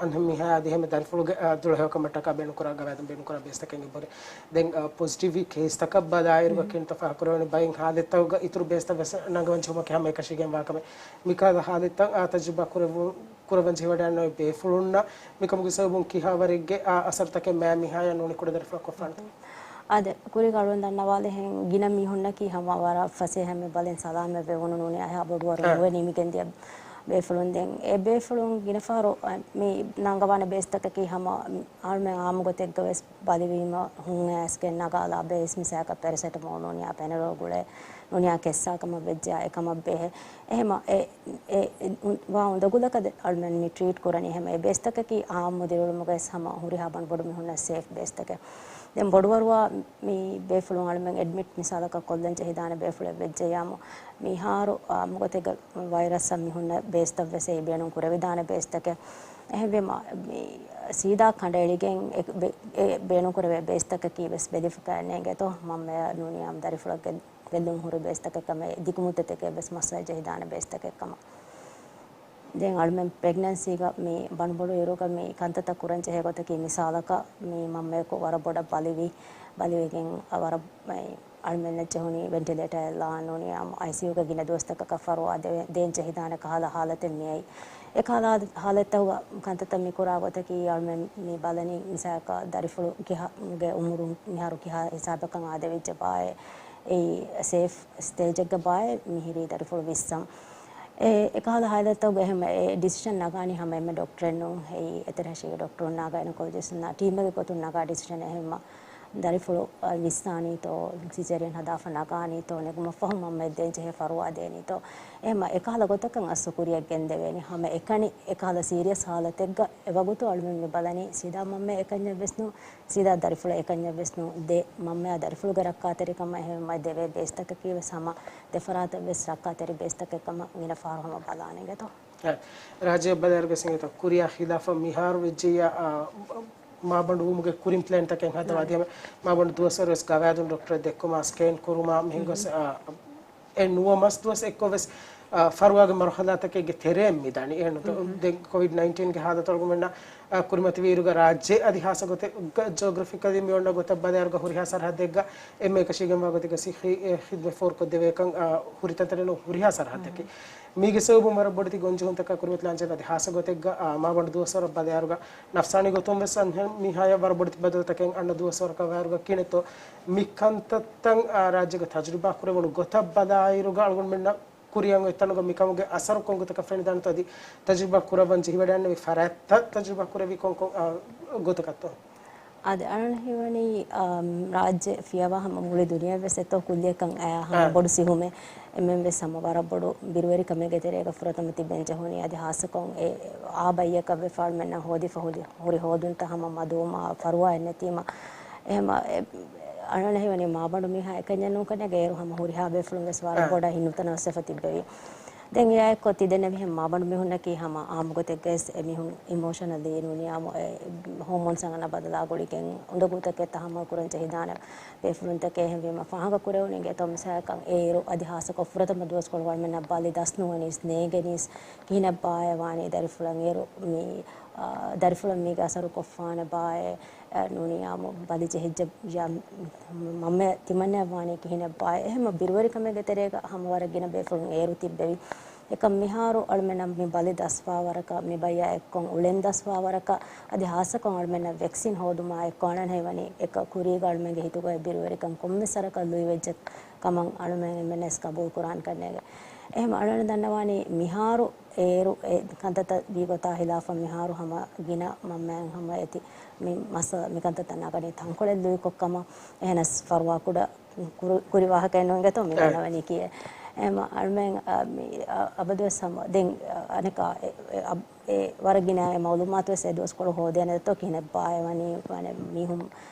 އަންހެން މީހާ އަދި ހަމަ ދަރިފުޅުގެ، އާ، ދުޅަހެޔޮކަމަށްޓަކާ ބޭނުން ކުރާ ގަވާއިދުން ބޭނުން ކުރާ ބޭސްތަކެއް އެބަހުރި. ދެން، އާ، ޕޮޒިޓިވް ކޭސްތަކަށް ބަލާއިރުގަ ކިންތަ ފާހަގަކުރެވެނީ ބައެއް ހާލަތްތަކުގަ އިތުރު ބޭސްތައް ވެސް ނަގަވަން ޖެހުމަކީ ހަމަ އެކަށީގެންވާ ކަމެއް. މިކަހަލަ ހާލަތްތައް، އާ، ތަޖުރިބާ ކުރެވުން، ކުރަވަން ޖެހިވަޑައިގަންނަވާ ބޭފުޅުންނަށް މިކަމުގެ ސަބަބުން ކިހާވަރެއްގެ، އާ، އަސަރުތަކެއް މާ މިހާޔަށް ނޫނީ ކުޑަދަރިފުޅަށް ކޮށްފާނެތޯ؟ އާދެ، ކުރީގަ އަޅުގަނޑު ދަންނަވާލިހެން ގިނަ މީހުންނަކީ ހަމަ ވަރަށް ފަސޭހަ މި ބަލިން ސަލާމަތް ވެވުނު ނޫނީ އަހާ ބޮޑުވަރު އެ. ނުވެ ނިމިގެން ދިޔަ ބޭފުޅުން. ދެން އެ ބޭފުޅުން ގިނަ ފަހަރު، އަ، މި ނަންގަވާނެ ބޭސްތަކަކީ ހަމަ އަޅުމެން އާއްމު ގޮތެއްގަ ވެސް ބަލިވީމަ ހުން އައިސްގެން ނަގާލާ ބޭސް މިސާލަކަށް ޕެރަސެޓަމޯލް ނޫނިއްޔާ ޕެނެޑޯލް ގުޅޭ ނޫނިއްޔާ ކެއްސާ ކަމަށް ވެއްޖެޔާ އެކަމަށް ބެހޭ. އެހެމަ އެ، އެ، އެ، ވާ އުނދަގުލަކަށް އަޅުމެން މި ޓްރީޓް ކުރަނީ. އެހެމަ އެ ބޭސްތަކަކީ އާއްމު ދިރިއުޅުމުގަ ވެސް ހަމަ ހުރިހާ ބަނޑު ބޮޑު މީހުންނަށް ސޭފް ބޭސްތަކެއް. ދެން ބޮޑުވަރުވާ މި ބޭފުޅުން އަޅުމެން އެޑްމިޓް މިސާލަކަށް ކޮށްލަން ޖެހިދާނެ ބޭފުޅެއް ވެއްޖެޔާމު، މިހާރު، އާ، އާއްމު ގޮތެއްގަ ވައިރަސްއަށް މި ހުންނަ ބޭސްތައް ވެސް އެއީ ބޭނުން ކުރެވިދާނެ ބޭސްތަކެއް. އެހެންވީމަ، މި ސީދާ ކަނޑައެޅިގެން އެ ބޭ-، އެ ބޭނުން ކުރެވޭ ބޭސްތަކަކީ ވެސް ބެލިފަކާ ނޭނގޭތޯ، މަންމަޔަށް ނޫނިއްޔާ ދަރިފުޅަށް ގެ-، ގެއްލުން ހުރި ބޭސްތަކެއް ކަމެއް، ދިގު މުއްދަތެކޭ ވެސް މައްސަލަ ޖެހިދާނެ ބޭސްތަކެއް ކަމަށް. ދެން އަޅުމެން ޕްރެގްނެންސީގަ މި ބަނޑުބޮޑު އިރުގަ މި ކަންތައްތައް ކުރަން ޖެހޭ ގޮތަކީ، މިސާލަކަށް މި މަންމަޔަކު ވަރަށް ބޮޑަށް ބަލިވި، ބަލިވެގެން އަ، ވަރަށް މި އަޅުމެންނަށް ޖެހުނީ ވެންޓިލޭޓަރެއް ލާން ނޫނިއްޔާ އައިސީޔޫގަ ގިނަ ދުވަސްތަކަކަށް ފަރުވާ ދެވެ-، ދޭން ޖެހިދާނެ ކަހަލަ ހާލަތެއް މިއައީ. އެ ކަހަލަ ހާލަތްތަކުގަ ކަންތައްތައް މި ކުރާ ގޮތަކީ އަޅުމެން މި ބަލަނީ މިސާލަކަށް ދަރިފުޅު ކިހާ-، ގެ އުމުރުން މިހާރު ކިހާ ހިސާބަކަށް އާދެވިއްޖެ ބާއޭ، އެއީ ސޭފް ސްޓޭޖެއްގަ ބާއޭ މިހިރީ ދަރިފުޅު ވިއްސަން. އެ، އެކަހަލަ ހާލަތްތަކުގަ އެހެން އެ ޑިސިޝަން ނަގާނީ ހަމަ އެންމެ ޑޮކްޓަރެއް ނޫން. އެއީ އެތެރެހަށީގެ ޑޮކްޓަރުންނާ ގައިނަކޮލޮޖިސްޓުންނާ ޓީމެއްގެ ގޮތުން ނަގާ ޑިސިޝަން. އެހެންމަ ދަރިފުޅު، އަ، ވިއްސާނީތޯ، ސިޒޭރިއަން ހަދާފަ ނަގާނީތޯ، ނެގުމަށްފަހު މަންމަޔަށް ދޭން ޖެހޭ ފަރުވާ ދޭނީތޯ، އެހެންމަ އެކަހަލަ ގޮތަކަށް އަސްލު ކުރިއަށް ގެންދެވޭނީ. ހަމަ އެކަނި އެކަހަލަ ސީރިއަސް ހާލަތެއްގަ އެވަގުތު އަޅުމެން މި ބަލަނީ ސީދާ މަންމަޔަށް އެކަންޏެއް ވެސް ނޫން، ސީދާ ދަރިފުޅަށް އެކަންޏެއް ވެސް ނޫން. ދެ މަންމަޔާ ދަރިފުޅުގެ ރައްކާތެރިކަމަށް އެހެންމަ ދެވޭ ބޭސްތަކަކީ ވެސް ހަމަ ދެފަރާތަށް ވެސް ރައްކާތެރި ބޭސްތަކެއް ކަމަށް ގިނަ ފަހަރު ހަމަ ބަލާނެ އިނގޭތޯ. އެ، ރާއްޖޭގެ ބަލައިރުގަ ސިނގިތަ ކުރިއާ ހިލާފަށް މިހާރު ވެއްޖެއްޔާ، އާ، މާބަނޑު ވުމުގެ ކުރިން ޕްލޭންތަކެއް ހަދަވާ ދިޔަމެ، މާބަނޑު ދުވަސްވަރު ވެސް ގަވާއިދުން ޑޮކްޓަރެއް ދެއްކުމާ ސްކޭން ކުރުމާ މިހެން ގޮސް، އާ، އެ ނުވަ މަސް ދުވަސް އެއްކޮށް ވެސް އާ، ފަރުވާގެ މަރުހަލާތަކެއްގެ ތެރެއިން މި ދަނީ. އެހެން ނޫންތޯ؟ ދެން ކޮވިޑް ނައިންޓީންގެ ހާލަތު އަޅުގަނޑުމެންނަށް، އާ، ކުރިމަތިވިއިރުގަ ރާއްޖެ އަދި ހާއްސަ ގޮތެއްގަ ޖޯގްރަފިކަލީ މި އޮންނަ ގޮތަށް ބަލާއިރުގަ ހުރިހާ ސަރަހައްދެއްގަ އެންމެ އެކަށީގެންވާ ގޮތެއްގަ ސިއްހީ، އެ، ޚިދްމަތް ފޯރުކޮށްދެވޭކަން، އާ، ހުރި ތަންތަނެއް ނޫން ހުރިހާ ސަރަހައްދަކީ. މީގެ ސަބަބުން ވަރަށް ބޮޑެތި ގޮންޖެހުންތަކާ ކުރިމަތިލާންޖެހޭ އަދި ހާއްސަ ގޮތެއްގަ، އާ، މާބަނޑު ދުވަސްވަރަށް ބަލާއިރުގަ ނަފްސާނީ ގޮތުން ވެސް އަންހެން މީހާޔަށް ވަރަށް ބޮޑެތި ބަދަލުތަކެއް އަންނަ ދުވަސްވަރަކަށް ވާއިރުގަ ކިހިނެއްތޯ މި ކަންތައްތައް، އާ، ރާއްޖޭގަ ތަޖުރިބާ ކުރެވުނު ގޮތަށް ބަލާއިރުގަ އަޅުގަނޑުމެންނަށް ކުރިއަށް އޮތް ތަނުގަ މިކަމުގެ އަސަރު ކޮން ގޮތަކަށް ފެނިދާނެތޯ އަދި ތަޖުރިބާ ކުރައްވަން ޖެހިވަޑައިގަންނަވި ފަރާތްތައް ތަޖުރިބާ ކުރެއްވީ ކޮން ކޮން، އާ، ގޮތަކަށްތޯ؟ އާދެ، އަޅަން ހީވަނީ، އާ، ރާއްޖެ ފިޔަވާ ހަމަ މުޅި ދުނިޔެ ވެސް އެތޯ ކުއްލިއަކަށް އައި ހަމަ އާ. ބޮޑު ސިހުމެއް. އެމެން ވެސް ހަމަ ވަރަށް ބޮޑު ބިރުވެރިކަމެއްގެ ތެރޭގަ ފުރަތަމަ ތިބެން ޖެހުނީ. އަދި ހާއްސަކޮށް އެ އާ ބައްޔަކަށް ވެފަ އަޅުމެންނަށް ހޯދިފަ ހުރި، ހޯދި-، ހުރި ހޯދުންތައް ހަމަ މަދުވުމާ ފަރުވާއެއް ނެތީމަ. އެހެމަ އެ، އަޅަން ހީވަނީ މާބަނޑު މީހާ އެކަންޏެއް ނޫންކަން އޭރު ހަމަ ހުރިހާ ބޭފުޅުން ވެސް ވަރަށް އާ. ބޮޑަށް ހިތްނުތަނަވަސްވެފަ ތިއްބެވި. ދެން އެއާއެއްކޮށް ތިދެންނެވިހެން މާބަނޑު މީހުންނަކީ ހަމަ އާއްމުގޮތެއްގައި އެމީހުން އިމޯޝަނަލީ ނޫނީ ހަމަ އެ ހޯމޯންސް އަންނަ ބަދަލާ ގުޅިގެން އުނދަގޫތަކެއް ތަހައްމަލް ކުރަން ޖެހިދާނެ ބޭފުޅުންތަކެއް. އެހެންވީމަ ފާހަގަ ކުރެވުނީ އިނގޭތޯ މިސާލަކަށް އޭރު އަދި ހާއްސަކޮށް ފުރަތަމަ ދުވަސްކޮޅު އަޅުމެންނަށް ބަލި ދަސް ނުވަނީސް ނޭނގެނީސް ކިހިނެއްބާއޭ ވާނީ ދަރިފުޅަށް އޭރު މި، އާ، ދަރިފުޅަށް މީގެ އަސަރު ކޮށްފާނެ ބާއޭ. އެ، ނޫނީ އާއްމު ބަލި ޖެހިއްޖެ ޔާ މަންމަ ތިމަންނައަށް ވާނީ ކިހިނެއްބާއޭ. އެހެމަ ބިރުވެރިކަމެއްގެ ތެރޭގަ ހަމަ ވަރަށް ގިނަ ބޭފުޅުން އޭރު ތިއްބެވި. އެކަމް މިހާރު އަޅުމެންނަށް މި ބަލި ދަސްވާ ވަރަކަށް، މި ބައްޔާ އެއްކޮށް އުޅެން ދަސްވާ ވަރަކަށް، އަދި ހާއްސަކޮށް އަޅުމެންނަށް ވެކްސިން ހޯދުމާ އެއްކޮށް އަޅަން ހީވަނީ އެކަ ކުރީގަ އަޅުމެންގެ ހިތުގަ އެ ބިރުވެރިކަން ކޮންމެސް ވަރަކަށް ލުއިވެއްޖެ ކަމަށް އަޅުމެން އެންމެންވެސް ގަބޫލު ކުރާން ކަންނޭގެ. އެހެމަ އަޅަން ދަންނަވާނީ މިހާރު އޭރު އެ ކަންތައްތައް ވީ ގޮތާ ހިލާފަށް މިހާރު ހަމަ ގިނަ މަންމައިން ހަމަ އެތި މި މައްސަލަ މި ކަންތައްތައް ނަގަނީ ތަންކޮޅެއް ލުއިކޮށްކަމަށް. އެހެނަސް ފަރުވާ ކުޑަ ކުރު-، ކުރި ވާހަކައެއް ނޫން އިނގޭތޯ މި އެ. ދަންނަވަނީ ކިޔޭ. އެހެމަ އަޅުމެން، އަ، މި، އަ، އަބަދުވެސް ހަމަ ދެން، އަ، އަނެކާ އެ، އެ، އަ، އެ ވަރަށް ގިނަ އެ މައުލޫމާތު ވެސް އެ ދުވަސްކޮޅު ހޯދޭނެ ދެއްތޯ ކިހިނެއްބާއޭ ވަނީ، ވަނެ މީހުން،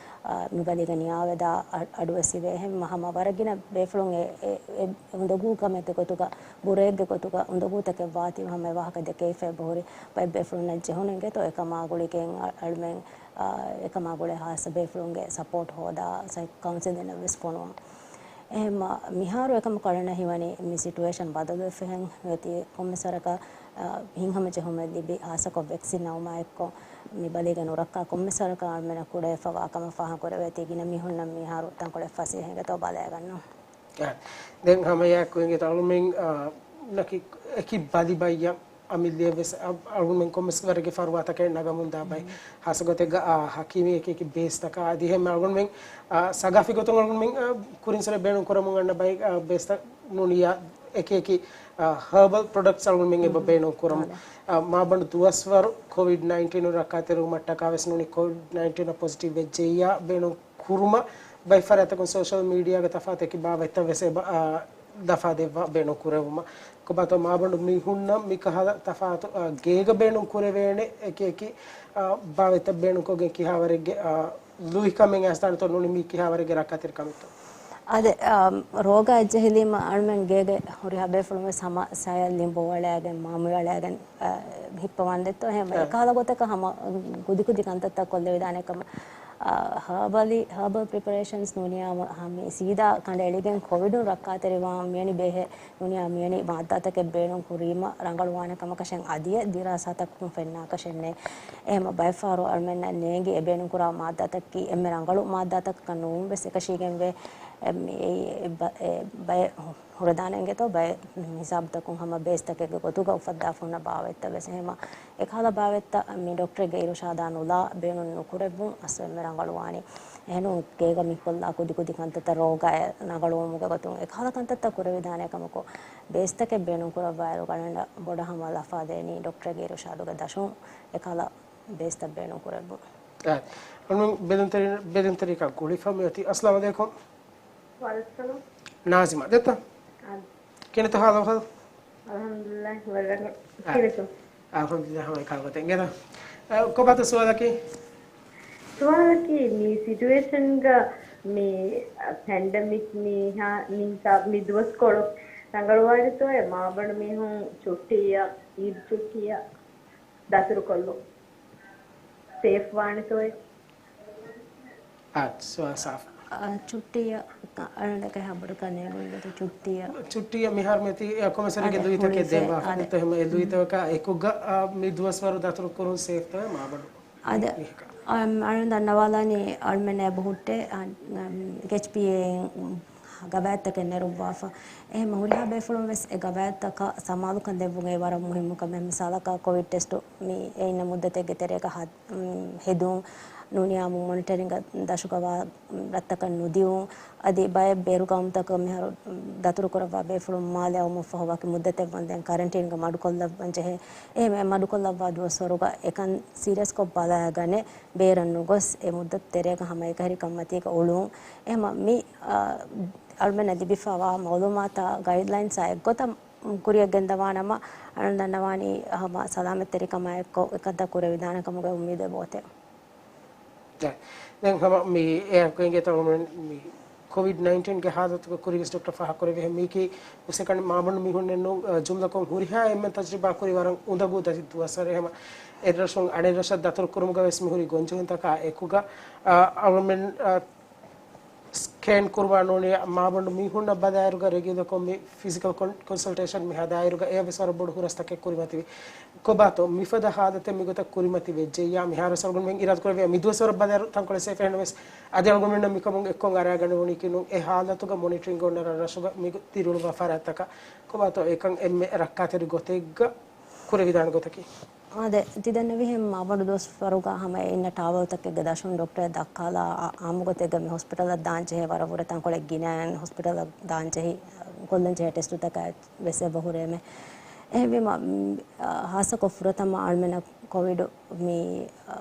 އާ، މި ބަލީގަ ނިޔާވެދާ އަ-، އަޑުވެސް އިވޭ. އެހެން ހަމަ ވަރަށް ގިނަ ބޭފުޅުން އެ، އެ، އެ އުނދަގޫ ކަމެއްގެ ގޮތުގަ، ބުރައެއްގެ ގޮތުގަ އުނދަގޫތަކެއް ވާތީ ހަމަ އެ ވާހަކަ ދެކެވިފަ އެބަހުރި ބައެއް ބޭފުޅުންނަށް ޖެހުނު އިނގޭތޯ އެކަމާ ގުޅިގެން އަ-، އަޅުމެން، އާ، އެކަމާ ގުޅޭ ހާއްސަ ބޭފުޅުންގެ ސަޕޯޓް ހޯދާ ސައި-، ކައުންސިލިން އެއްވެސް ފޮނުވަން. އެހެންމަ މިހާރު އެކަމަކު އަޅަންނަށް ހީވަނީ މި ސިޓުއޭޝަން ބަދަލުވެފަހެން އޮތީ ކޮންމެސް ވަރަކަށް، އާ، ހިތްހަމަޖެހުމެއް ލިބި، ހާއްސަކޮށް ވެކްސިން އައުމާ އެއްކޮށް، މި ބަލީގެ ނުރައްކާ ކޮންމެސް ވަރަކަށް އަޅުމެނަށް ކުޑަވެފަވާ ކަމަށް ފާހަގަކުރެވޭތީ ގިނަ މީހުންނަށް މިހާރު ތަންކޮޅެއް ފަސޭހަ އިނގޭތޯ ބަލައިގަންނަވަން. އާ، ދެން ހަމަ އެއާއެކު އިނގޭތޯ އަޅުމެން، އާ، ނަކި އެކި ބަލި ބައްޔަށް އަމިއްލައަށް ވެސް އަ-، އަޅުގަނޑުމެން ކޮންމެސް ވަރެއްގެ ފަރުވާތަކެއް ނަގަމުންދާ ބައެއް. ހާއްސަ ގޮތެއްގަ، އާ، ހަކީމީ އެކި އެކި ބޭސްތަކާ އަދި އެހެން އަޅުގަނޑުމެން، އާ، ސަގާފީ ގޮތުން އަޅުގަނޑުމެން، އާ، ކުރިން ސުރެ ބޭނުން ކުރަމުން އަންނަ ބައެއް، އާ، ބޭސްތައް ނޫނިއްޔާ އެކި އެކި، އާ، ހާބަލް ޕްރޮޑަކްޓްސް އަޅުގަނޑުމެން އެބަ ބޭނުން ކުރަމުން. އާ، މާބަނޑު ދުވަސްވަރު ކޮވިޑް ނައިންޓީނު ރައްކާތެރިވުމަށްޓަކާ ވެސް ނޫނީ ކޮވިޑް ނައިންޓީނަށް ޕޮޒިޓިވް ވެއްޖެއްޔާ ބޭނުން ކުރުމަށް ބައެއް ފަރާތްތަކުން ސޯޝަލް މީޑިއާގެ ތަފާތު އެކި ބާވަތްތައް ވެސް އެބަ، އާ، ލަފާ ދެއްވާ ބޭނުން ކުރެވުމަށް. ކޮބާތޯ މާބަނޑު މީހުންނަށް މިކަހަލަ ތަފާތު، އާ، ގޭގަ ބޭނުން ކުރެވޭނެ އެކި އެކި، އާ، ބާވަތްތައް ބޭނުންކޮށްގެން ކިހާވަރެއްގެ، އާ، ލުއިކަމެއް އައިސްދާނެތޯ ނޫނީ މީ ކިހާވަރެއްގެ ރައްކާތެރިކަމެއްތޯ؟ އާދެ، އާ، ރޯގާ އެއްޖެހިލީމަ އަޅުމެން ގޭގެ ހުރިހާ ބޭފުޅުން ވެސް ހަމަ ސަޔަށް ލިނބު އަޅައިގެން، މާމު އަޅައިގެން، އާ، ހިއްޕަވާން ދެއްތޯ އެހެން އެކަހަލަ ގޮތަކަށް ހަމަ ކުދިކުދި ކަންތައްތައް ކޮށްލެވިދާނެ ކަމަށް. އާ، ހާބަލި، ހާބަލް ޕްރިޕަރޭޝަންސް ނޫނިއްޔާ ހަމަ ސީދާ ކަނޑައެޅިގެން ކޮވިޑުން ރައްކާތެރިވާން މިވެނި ބޭހެއް ނޫނިއްޔާ މިވެނި މާއްދާތަކެއް ބޭނުން ކުރީމަ ރަނގަޅުވާނެ ކަމަކަށެއް އަދިއެއް ދިރާސާތަކުން ފެންނާކަށެއް ނެތް. އެހެމަ ބައެއް ފަހަރު އަޅުމެންނަށް ނޭނގި އެ ބޭނުންކުރާ މާއްދާތަކީ އެންމެ ރަނގަޅު މާއްދާތަކަކަށް ނޫން ވެސް އެކަށީގެންވޭ. އެ، އެ، އެ، ބަ-، އެ، ބައެއް ހުރެދާނެ އިނގޭތޯ ބައެއް ހިސާބުތަކުން ހަމަ ބޭސްތަކެއްގެ ގޮތުގަ އުފައްދާފަ ހުންނަ ބާވަތްތައް ވެސް. އެހެމަ އެކަހަލަ ބާވަތްތައް މި ޑޮކްޓަރެއްގެ އިރުޝާދާ ނުލާ ބޭނުން ނުކުރެއްވުން އަސްލު އެންމެ ރަނގަޅުވާނީ. އެހެނުން ގޭގަ މިކޮށްލާ ކުދިކުދި ކަންތައްތައް ރޯގާއެއް ރަނގަޅުވުމުގެ ގޮތުން އެކަހަލަ ކަންތައްތައް ކުރެވިދާނެ ކަމަކު، ބޭސްތަކެއް ބޭނުންކުރައްވާއިރު ގަނޑަށް ބޮޑަށް ހަމަ ލަފާދޭނީ ޑޮކްޓަރެއްގެ އިރުޝާދުގެ ދަށުން އެކަހަލަ ބޭސްތައް ބޭނުންކުރެއްވުން. އާ، އަން ބެލުންތެރި-، ބެލުންތެރިކަ ގުޅިފަ މިއޮތީ. އައްސަލާމު ޢަލައިކުމް. ވަޢަލައިކުމް ސަލާމް. ނާޒިމާ ދެއްތަ؟ އާ. ކިނެތަ ހާލަ ހާލު؟ އަލްޙަމްދުލިއްލާހި ވަރަށް ރަނގަޅު. އާ. ކިނެތަ؟ އަލްޙަމްދުލިއްލާހި ހަމަ އެކާ ގޮތެއް ގެނަ. އާ، ކޮބާތަ ސުވާލަކީ؟ ސުވާލަކީ މި ސިޓުއޭޝަންގަ މި ޕެންޑެމިކް މި ހާ-، މި ހިސާބު މި ދުވަސްކޮޅު ރަނގަޅުވާނެތޯއޭ މާބަނޑު މީހުން ޗުއްޓީއަށް، އީދު ޗުއްޓީއަށް ދަތުރުކޮށްލުން؟ ސޭފް ވާނެތޯއޭ؟ އާ، ސުވާލު ސާފު. އާ، ޗުއްޓީއަށް ކަ-، އަޅުގަނޑަކަށް ހަބަރުކަން ނޭނގުން ގޮތު ޗުއްޓީއަށް. ޗުއްޓީއަށް މިހާރު މިއޮތީ އެ ކޮމެސަރީގެ އަދެ، ލުއިތަކެއް ހުޅިފޭ، ދެއްވާފަ. އަދެ. އެހެން އެ ލުއިތަކާ އެކުގަ، އާ، މި ދުވަސްވަރު ދަތުރު ކުރުން ސޭފްތަވެ މާބަނޑު. އަދެ، މީހަކަށް. އަ، އަޅުގަނޑު ދަންނަވާލާނީ އަޅުމެންނަށް އެބަހުއްޓޭ، އަ، އެޗްޕީއޭއިން ގަވާއިދުތަކެއް ނެރުއްވާފަ. އެހެން ހުރިހާ ބޭފުޅުން ވެސް އެ ގަވާއިދުތަކަށް ސަމާލުކަން ދެއްވުން އެ ވަރަށް މުހިއްމު ކަމެއް. މިސާލަކަށް ކޮވިޑް ޓެސްޓު މި އެ އިންނަ މުއްދަތެއްގެ ތެރޭގަ ހަ-، މް، ހެދުން ނޫނިޔާ މު-، މޮނިޓަރިންގ ދަށުގަ ވާ ރަށްތަކަށް ނުދިއުން، އަދި ބައެއް ބޭރު ގައުމުތަކަށް މިހާރު ދަތުރުކުރައްވާ ބޭފުޅުން މާލެ އައުމަށްފަހު ވަކި މުއްދަތެއް ވަންދެން ކަރަންޓީންގަ މަޑުކޮށްލައްވަން ޖެހޭ. އެހެން މަޑުކޮށްލައްވާ ދުވަސްވަރުގަ އެކަން ސީރިއަސްކޮށް ބަލައިގަނެ، ބޭރަށް ނުގޮސް އެ މުއްދަތު ތެރޭގަ ހަމައެކަހެރިކަންމަތީގަ އުޅުން. އެހެން މި، އަ، އަޅުމެންނަށް ލިބިފައިވާ މައުލޫމާތާ ގައިޑްލައިންސާ އެއްގޮތަށް ކުރިއަށް ގެންދަވާނަމަ، އަޅުން ދަންނަވާނީ ހަމަ ސަލާމަތްތެރިކަމާއެއްކޮށް އެކަންތައް ކުރެވިދާނެ ކަމުގެ އުއްމީދެއް އޮތޭ. ދެން ހަމަ މި އެއަށް ގޮތްގެ ތައުމުން މި ކޮވިޑް ނައިންޓީންގެ ހާލަތުގެ ކުރިން ވެސް ޑޮކްޓަރ ފާހަގަކުރެއްވި މީކީ ހުސެކަނި މާބަނޑު މީހުންނެއް ނޫން، އަ، ޖުމްލަކޮށް ހުރިހާ އެންމެން ތަޖުރިބާ ކުރި ވަރަށް އުނދަގޫ ދަތި ދުވަސްވަރެއް. ހަމަ އެއްރަށުން އަނެއްރަށަށް ދަތުރު ކުރުމުގަ ވެސް މިހުރި ގޮންޖެހުންތަކާ އެކުގަ، އަ، އަޅުމެން، އަ، ސްކޭން ކުރުވާ ނޫނީ މާބަނޑު މީހުންނަށް ބަލާއިރުގަ ރެގިއުލަކޮށް މި ފިޒިކަލް ކޮން-، ކޮންސަލްޓޭޝަން މި ހަދާއިރުގަ އެއަށް ވެސް ވަރަށް ބޮޑު ހުރަސްތަކެއް ކުރިމަތިވި. ކޮބާތޯ މިފަދަ ހާލަތެއް މިގޮތަށް ކުރިމަތިވެއްޖެއްޔާ މިހާރު ވެސް އަޅުގަނޑުމެން އިރާދަކުރެއްވިއްޔާ މި ދުވަސްވަރަށް ބަލާއިރު ތަންކޮޅެއް ސޭފެއް ނުވެސް އަދި އަޅުގަނޑުމެންނަށް މިކަމުން އެއްކޮށް އަރާގަނެވުނީކީ ނޫން އެ ހާލަތުގަ މޮނިޓަރިންގ އޮންނަ ރަށްރަށުގަ މި ދިރިއުޅުއްވާ ފަރާތްތަކަށް ކޮބާތޯ އެކަން އެންމެ ރައްކާތެރި ގޮތެއްގަ ކުރެވިދާނެ ގޮތަކީ. އާދެ، ތިދެންނެވިހެން މާބަނޑު ދުވަސްވަރުގަ ހަމަ އެ އިންނަ ޓާވަލްތަކެއްގެ ދަށުން ޑޮކްޓަރަށް ދައްކާލާ އާ-، އާއްމުގޮތެއްގަ މި ހޮސްޕިޓަލަށް ދާންޖެހޭ ވަރަށް ވުރެ ތަންކޮޅެއް ގިނައިން ހޮސްޕިޓަލަށް ދާންޖެހި، ކޮށްލަންޖެހޭ ޓެސްޓުތަކާއި ވެސް އެބަ ހުރޭމެ. އެހެންވީމަ، މް، އާ، ހާއްސަކޮށް ފުރަތަމަ އަޅުމެންނަށް ކޮވިޑު މި، އާ،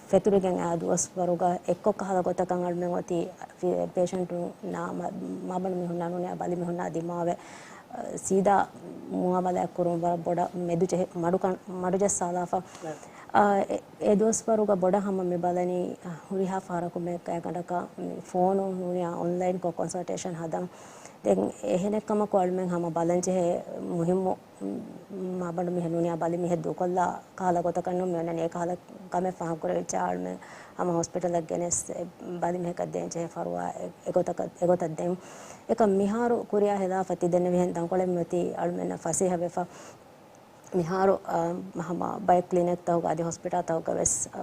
ފެތުރިގެން އާ ދުވަސްވަރުގަ އެއްކޮށް ކަހަލަ ގޮތަކަށް އަޅުމެން އޮތީ ފި-، ޕޭޝަންޓުންނާ މަ-، މާބަނޑު މީހުންނާ ނޫނީ ބަލި މީހުންނާ ދިމާވެ، އާ، ސީދާ މުއާމަލާތް ކުރުން ވަރަށް ބޮޑަށް މެދުޖެހި-، މަޑުކަން-، މަޑުޖައްސާލާފަ. އާ، އެ-، އެ ދުވަސްވަރުގަ ބޮޑަށް ހަމަ މި ބަލަނީ، އާ، ހުރިހާ ފަހަރަކު މެ ގާތްގަނޑަކަށް މި ފޯނު ނޫނީ އޮންލައިންކޮށް ކޮންސަލްޓޭޝަން ހަދަން. ދެން އެހެނެއްކަމަކު އަޅުމެން ހަމަ ބަލަންޖެހޭ މުހިއްމު މާބަނޑު މީހެއް ނޫނިޔާ ބަލި މީހެއް ދޫކޮށްލާ ކަހަލަ ގޮތަކަށް ނޫން މިއޮންނަނީ. އެކަހަލަ ކަމެއް ފާހަގަކުރެވިއްޖާ އަޅުމެން ހަމަ ހޮސްޕިޓަލަށް ގެނެސް އެ ބަލި މީހަކަށް ދޭން ޖެހޭ ފަރުވާ އެ-، އެގޮތަކަށް، އެގޮތަށް ދެން. އެކަމް މިހާރު ކުރިއަށް ހިލާފަށް ތިދެންނެވިހެން ތަންކޮޅެއް މިއޮތީ އަޅުމެންނަށް ފަސޭހަވެފަ. މިހާރު، އާ، ހަމަ ބައެއް ކްލިނިކްތަކުގަ އަދި ހޮސްޕިޓަލްތަކުގަ ވެސް، އާ،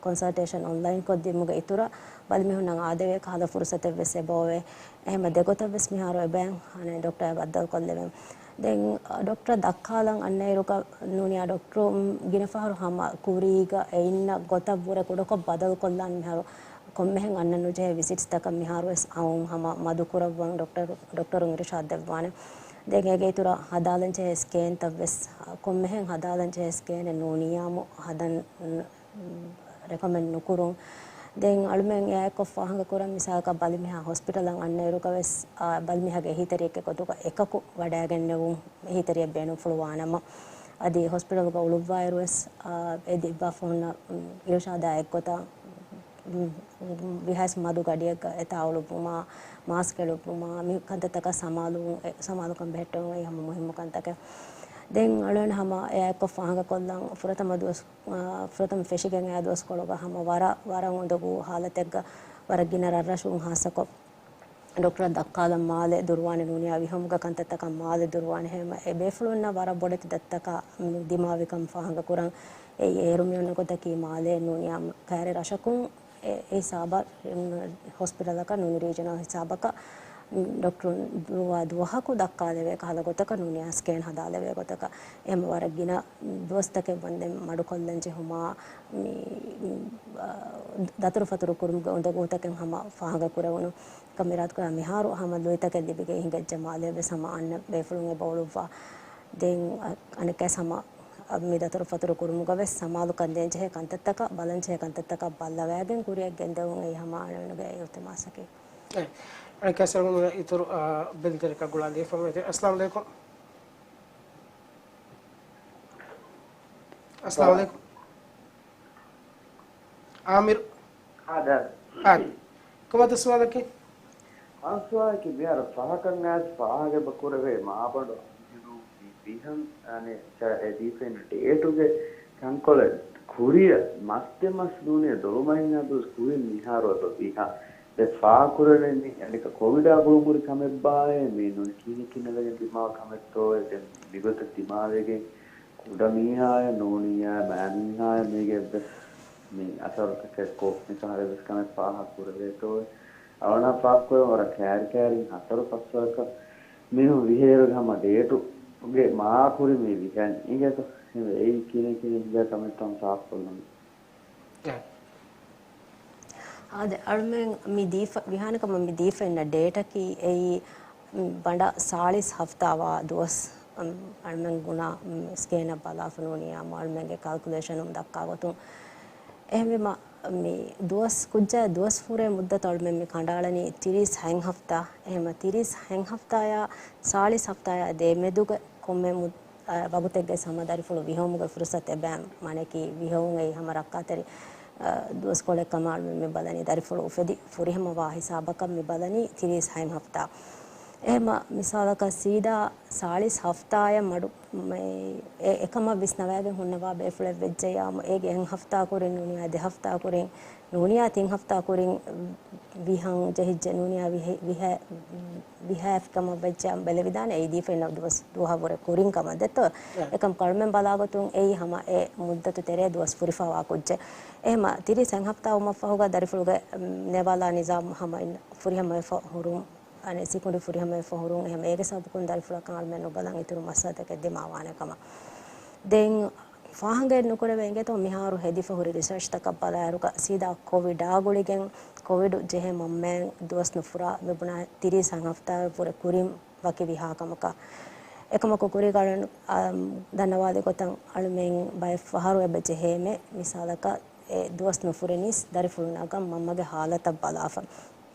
ކޮންސަލްޓޭޝަން އޮންލައިންކޮށްދިނުމުގެ އިތުރަށް ބަލިމީހުންނަށް އާދެވޭ ކަހަލަ ފުރުސަތެއް ވެސް އެބައޮވޭ. އެހެންމަ ދެގޮތަށް ވެސް މިހާރު އެބައިން އަނެއް ޑޮކްޓަރ ބައްދަލުކޮށްލެވެން. ދެން، އަ، ޑޮކްޓަރ ދައްކާލަން އަންނައިރުގަ ނޫނިޔާ ޑޮކްޓަރު ގިނަ ފަހަރު ހަމަ ކުރީގަ އެ އިންނަ ގޮތަށްވުރެ ކުޑަކޮށް ބަދަލުކޮށްލާން މިހާރު ކޮންމެހެން އަންނަން ނުޖެހޭ ވިޒިޓްސްތަކަށް މިހާރު ވެސް އައުން ހަމަ މަދުކުރައްވަން ޑޮކްޓަރު، ޑޮކްޓަރުން އިރުޝާދް ދެއްވާނެ. ދެން އޭގެ އިތުރަށް ހަދާލަން ޖެހޭ ސްކޭންތައް ވެސް، ކޮންމެހެން ހަދާލަން ޖެހޭ ސްކޭނެއް ނޫނިޔާމު ހަދަން ރެކޮމެންޑް ނުކުރުން. ދެން އަޅުމެން އެއާއެއްކޮށް ފާހަގަކުރަން މިސާލަކަށް ބަލިމީހާ ހޮސްޕިޓަލަށް އަންނައިރުގަ ވެސް، އާ، ބަލިމީހާގެ އެހީތެރިއެއްގެ ގޮތުގަ އެކަކު ވަޑައިގެންނެވުން އެހީތެރިއެއް ބޭނުންފުޅުވާނަމަ، އަދި ހޮސްޕިޓަލްގަ އުޅުއްވާއިރު ވެސް، އާ، އެ ދެއްވާފަ ހުންނަ، އުން، އިރުޝާދާ އެއްގޮތަށް، އުން، ވިހާސް މަދު ގަޑިއެއްގަ އެތާ އުޅުއްވުމާ، މާސްކް އެޅުއްވުމާ، މި ކަންތައްތަކަށް ސަމާލުވުން، އެ، ސަމާލުކަން ބެހެއްޓެވުން އެއީ ހަމަ މުހިއްމު ކަންތަކެއް. ދެން އަޅުގަނޑު ހަމަ އެއާއެއްކޮށް ފާހަގަކޮށްލަން ފުރަތަމަ ދުވަސް އާ، ފުރަތަމަ ފެށިގެން އައި ދުވަސްކޮޅުގަ ހަމަ ވަރަށް، ވަރަށް އުނދަގޫ ހާލަތެއްގަ ވަރަށް ގިނަ ރަށްރަށުން ހާއްސަކޮށް ޑޮކްޓަރ ދައްކާލަން މާލެ ދުރުވާނެ ނޫނިޔާ ވިހަމުގެ ކަންތައްތަކަށް މާލެ ދުރުވާނެ ހަމަ އެ ބޭފުޅުންނަށް ވަރަށް ބޮޑެތި ދަތިތަކާ ދިމާވިކަން ފާހަގަކުރަން. އެއީ އޭރު މިއޮންނަ ގޮތަކީ މާލެ ނޫނިޔާ ކައިރި ރަށަކުން އެ، އެ ހިސާބަށް، އުން، ހޮސްޕިޓަލަކަށް ނޫނީ ރީޖަނަލް ހިސާބަކަށް، އުން، ޑޮކްޓަރުން ދުރުވާ ދުވަހަކު ދައްކާލެވޭ ކަހަލަ ގޮތަކަށް ނޫނިޔާ ސްކޭން ހަދާލެވޭ ގޮތަކަށް. އެހެން ވަރަށް ގިނަ ދުވަސްތަކެއް ވަންދެން މަޑުކޮށްލަން ޖެހުމާ، މި، އާ، ދަތުރުފަތުރު ކުރުމުގެ އުނދަގޫތަކެއް ހަމަ ފާހަގަކުރެވުނު. ކަމިރާތުގަ މިހާރު ހަމަ ލުއިތަކެއް ލިބިގެން ހިނގައްޖެ މާލެ ވެސް ހަމަ އަންނަ ބޭފުޅުން އެބަ އުޅުއްވާ. ދެން އަ-، އަނެއްކާސް ހަމަ މި ދަތުރުފަތުރު ކުރުމުގަ ވެސް ސަމާލުކަން ދޭންޖެހޭ ކަންތައްތަކަށް، ބަލަންޖެހޭ ކަންތައްތަކަށް ބައްލަވައިގެން ކުރިއަށް ގެންދެވުން އެއީ ހަމަ އަޅުގަނޑުގެ އިލްތިމާސަކީ. އެ، އަނެއްކާސް އަޅުގަނޑު އިތުރު، އާ، ބެލުންތެރިކަށް ގުޅާލައިފަ އެބަ އޮތީ. އައްސަލާމު ޢަލައިކުމް. އައްސަލާމު ޢަލައިކުމް. އާމިރު. އާދެ. އާދެ. ކޮބާތޯ ސުވާލަކީ؟ އާ، ސުވާލަކީ މިހާރު ފަހަކަށް އައިސް ފާހަގަ އެބަ ކުރެވޭ މާބަނޑު އަންހެނުން މި ވިހަން އަނެއް އެ ދީފައިން ޑޭޓުގެ ތަންކޮޅެއް ކުރިއަށް މަސް ދެ މަސް ނޫނީ ދޮޅުމަށް ހިނގާ ދުވަސް ކުރިން މިހާރު އެބަ ވިހަ. ދެ ފާކުރަނީ އަނެކަ ކޮވިޑާ ގުޅުންހުރި ކަމެއްބާއޭ، މީ ނުނިކިނިކިނަލަގެން ދިމާވި ކަމެއްތޯއޭ؟ ދެން މިގޮތަށް ދިމާވެގެން ކުޑަ މީހާޔަށް ނޫނިއްޔާ މާމީހާޔަށް މީގެ އެއްވެސް މި އަސަރުތަކެއް ކޮށް މިކަހަލަ އެއްވެސް ކަމެއް ފާހަގަ ކުރެވޭތޯއޭ؟ އަޅުނާ ފާހަގަކުރަން ވަރަށް ކައިރި ކައިރިން ހަތަރު ފަސްވަރަކަށް މީހުން ވިހޭރުގެ ހަމަ ޑޭޓުގެ މާކުރި މި ވިހަން އިނގޭތޯ؟ އެހެންވެ އެއީ ކިނެ ކިނެ ހިނގާ ކަމެއްތޯ ސާފުކޮށްލަން. އާދެ، އަޅުމެން މި ދީފަ، ވިހާނެ ކަމަށް މި ދީފަ އިންނަ ޑޭޓަކީ އެއީ، މް، ބަނޑަށް ސާޅީސް ހަފްތާވާ ދުވަސް، މް، އަޅުމެން ގުނާ، މް، ސްކޭނަށް ބަލާފަ ނޫނިއްޔާ އަޅުމެންގެ ކަލްކުލޭޝަނުން ދައްކާ ގޮތުން. އެހެންވީމަ، މި ދުވަސް ކުއްޖާ ދުވަސް ފުރޭ މުއްދަތު އަޅުމެން މި ކަނޑައަޅަނީ ތިރީސް ހަތް ހަފްތާ. އެހެންމަ ތިރީސް ހަތް ހަފްތާޔާ ސާޅީސް ހަފްތާޔާ ދެ މެދުގެ ކޮންމެ މުއް-، އާ، ވަގުތެއްގައި ހަމަ ދަރިފުޅު ވިހެއުމުގެ ފުރުސަތެއް ބައި މަނަކީ ވިހެއުން އެއީ ހަމަ ރައްކާތެރި، އާ، ދުވަސްކޮޅެއް ކަމަށް މި ބަލަނީ ދަރިފުޅު އުފެދި ފުރިހަމަވާ ހިސާބަކަށް މި ބަލަނީ ތިރީސް ހަތް ހަފްތާ. އެހެމަ މިސާލަކަށް ސީދާ ސާޅީސް ހަފްތާޔަށް މަޑު، މެ-، އެ-، އެކަމަށް ވިސްނަވައިގެން ހުންނަވާ ބޭފުޅެއް ވެއްޖެޔާ، އޭގެ އެއް ހަފްތާ ކުރިން ނޫނިޔާ ދެ ހަފްތާ ކުރިން ނޫނިޔާ ތިން ހަފްތާ ކުރިން ވިހަން ޖެހިއްޖެ ނޫނިޔާ ވިހެ-، ވިހެ-، ވިހައިފިކަމަށް ވެއްޖެ ބެލެވިދާނެ އެއީ ދީފަ އިންނަ ދުވަސް ދުވަހަށް ވުރެ ކުރިން ކަމަށް ދެއްތޯ. އެކަމް ކަޅުމެން ބަލާގޮތުން އެއީ ހަމަ އެ މުއްދަތު ތެރޭ ދުވަސް ފުރިފަވާ ކުއްޖެއް. އެހެމަ ތިރީސް ހަތް ހަފްތާ ވުމަށްފަހުގަ ދަރިފުޅުގެ، މް، ނޭވާލާ ނިޒާމް ހަމަ އިން-، ފުރިހަމަވެފަ ހުރުން، އަނެއް ސިކުނޑި ފުރިހަމަވެފަ ހުރުން. އެހެމަ އޭގެ ސަބަބުކުން ދަރިފުޅަކަށް އަޅުމެން ނުބަލަން އިތުރު މައްސަލަތަކެއް ދިމާވާނެ ކަމަށް. ދެން ފާހަގައެއް ނުކުރެވޭ އިނގޭތޯ މިހާރު ހެދިފަ ހުރި ރިސާޗްތަކަށް ބަލާއިރުގަ ސީދާ ކޮވިޑާ ގުޅިގެން ކޮވިޑު ޖެހޭ މަންމައިން ދުވަސް ނުފުރާ މިބުނާ ތިރީސް ހަތް ހަފްތާ ވުރެ ކުރިން ވަކި ވިހާ ކަމަކަށް. އެކަމަކު ކުރީގަ އަޅުން، އާ، ދަންނަވާލި ގޮތަށް އަޅުމެން ބައެއް ފަހަރު އެބަ ޖެހޭމެ މިސާލަކަށް އެ ދުވަސް ނުފުރިނީސް ދަރިފުޅު ނަގަން މަންމަގެ ހާލަތަށް ބަލާފަ.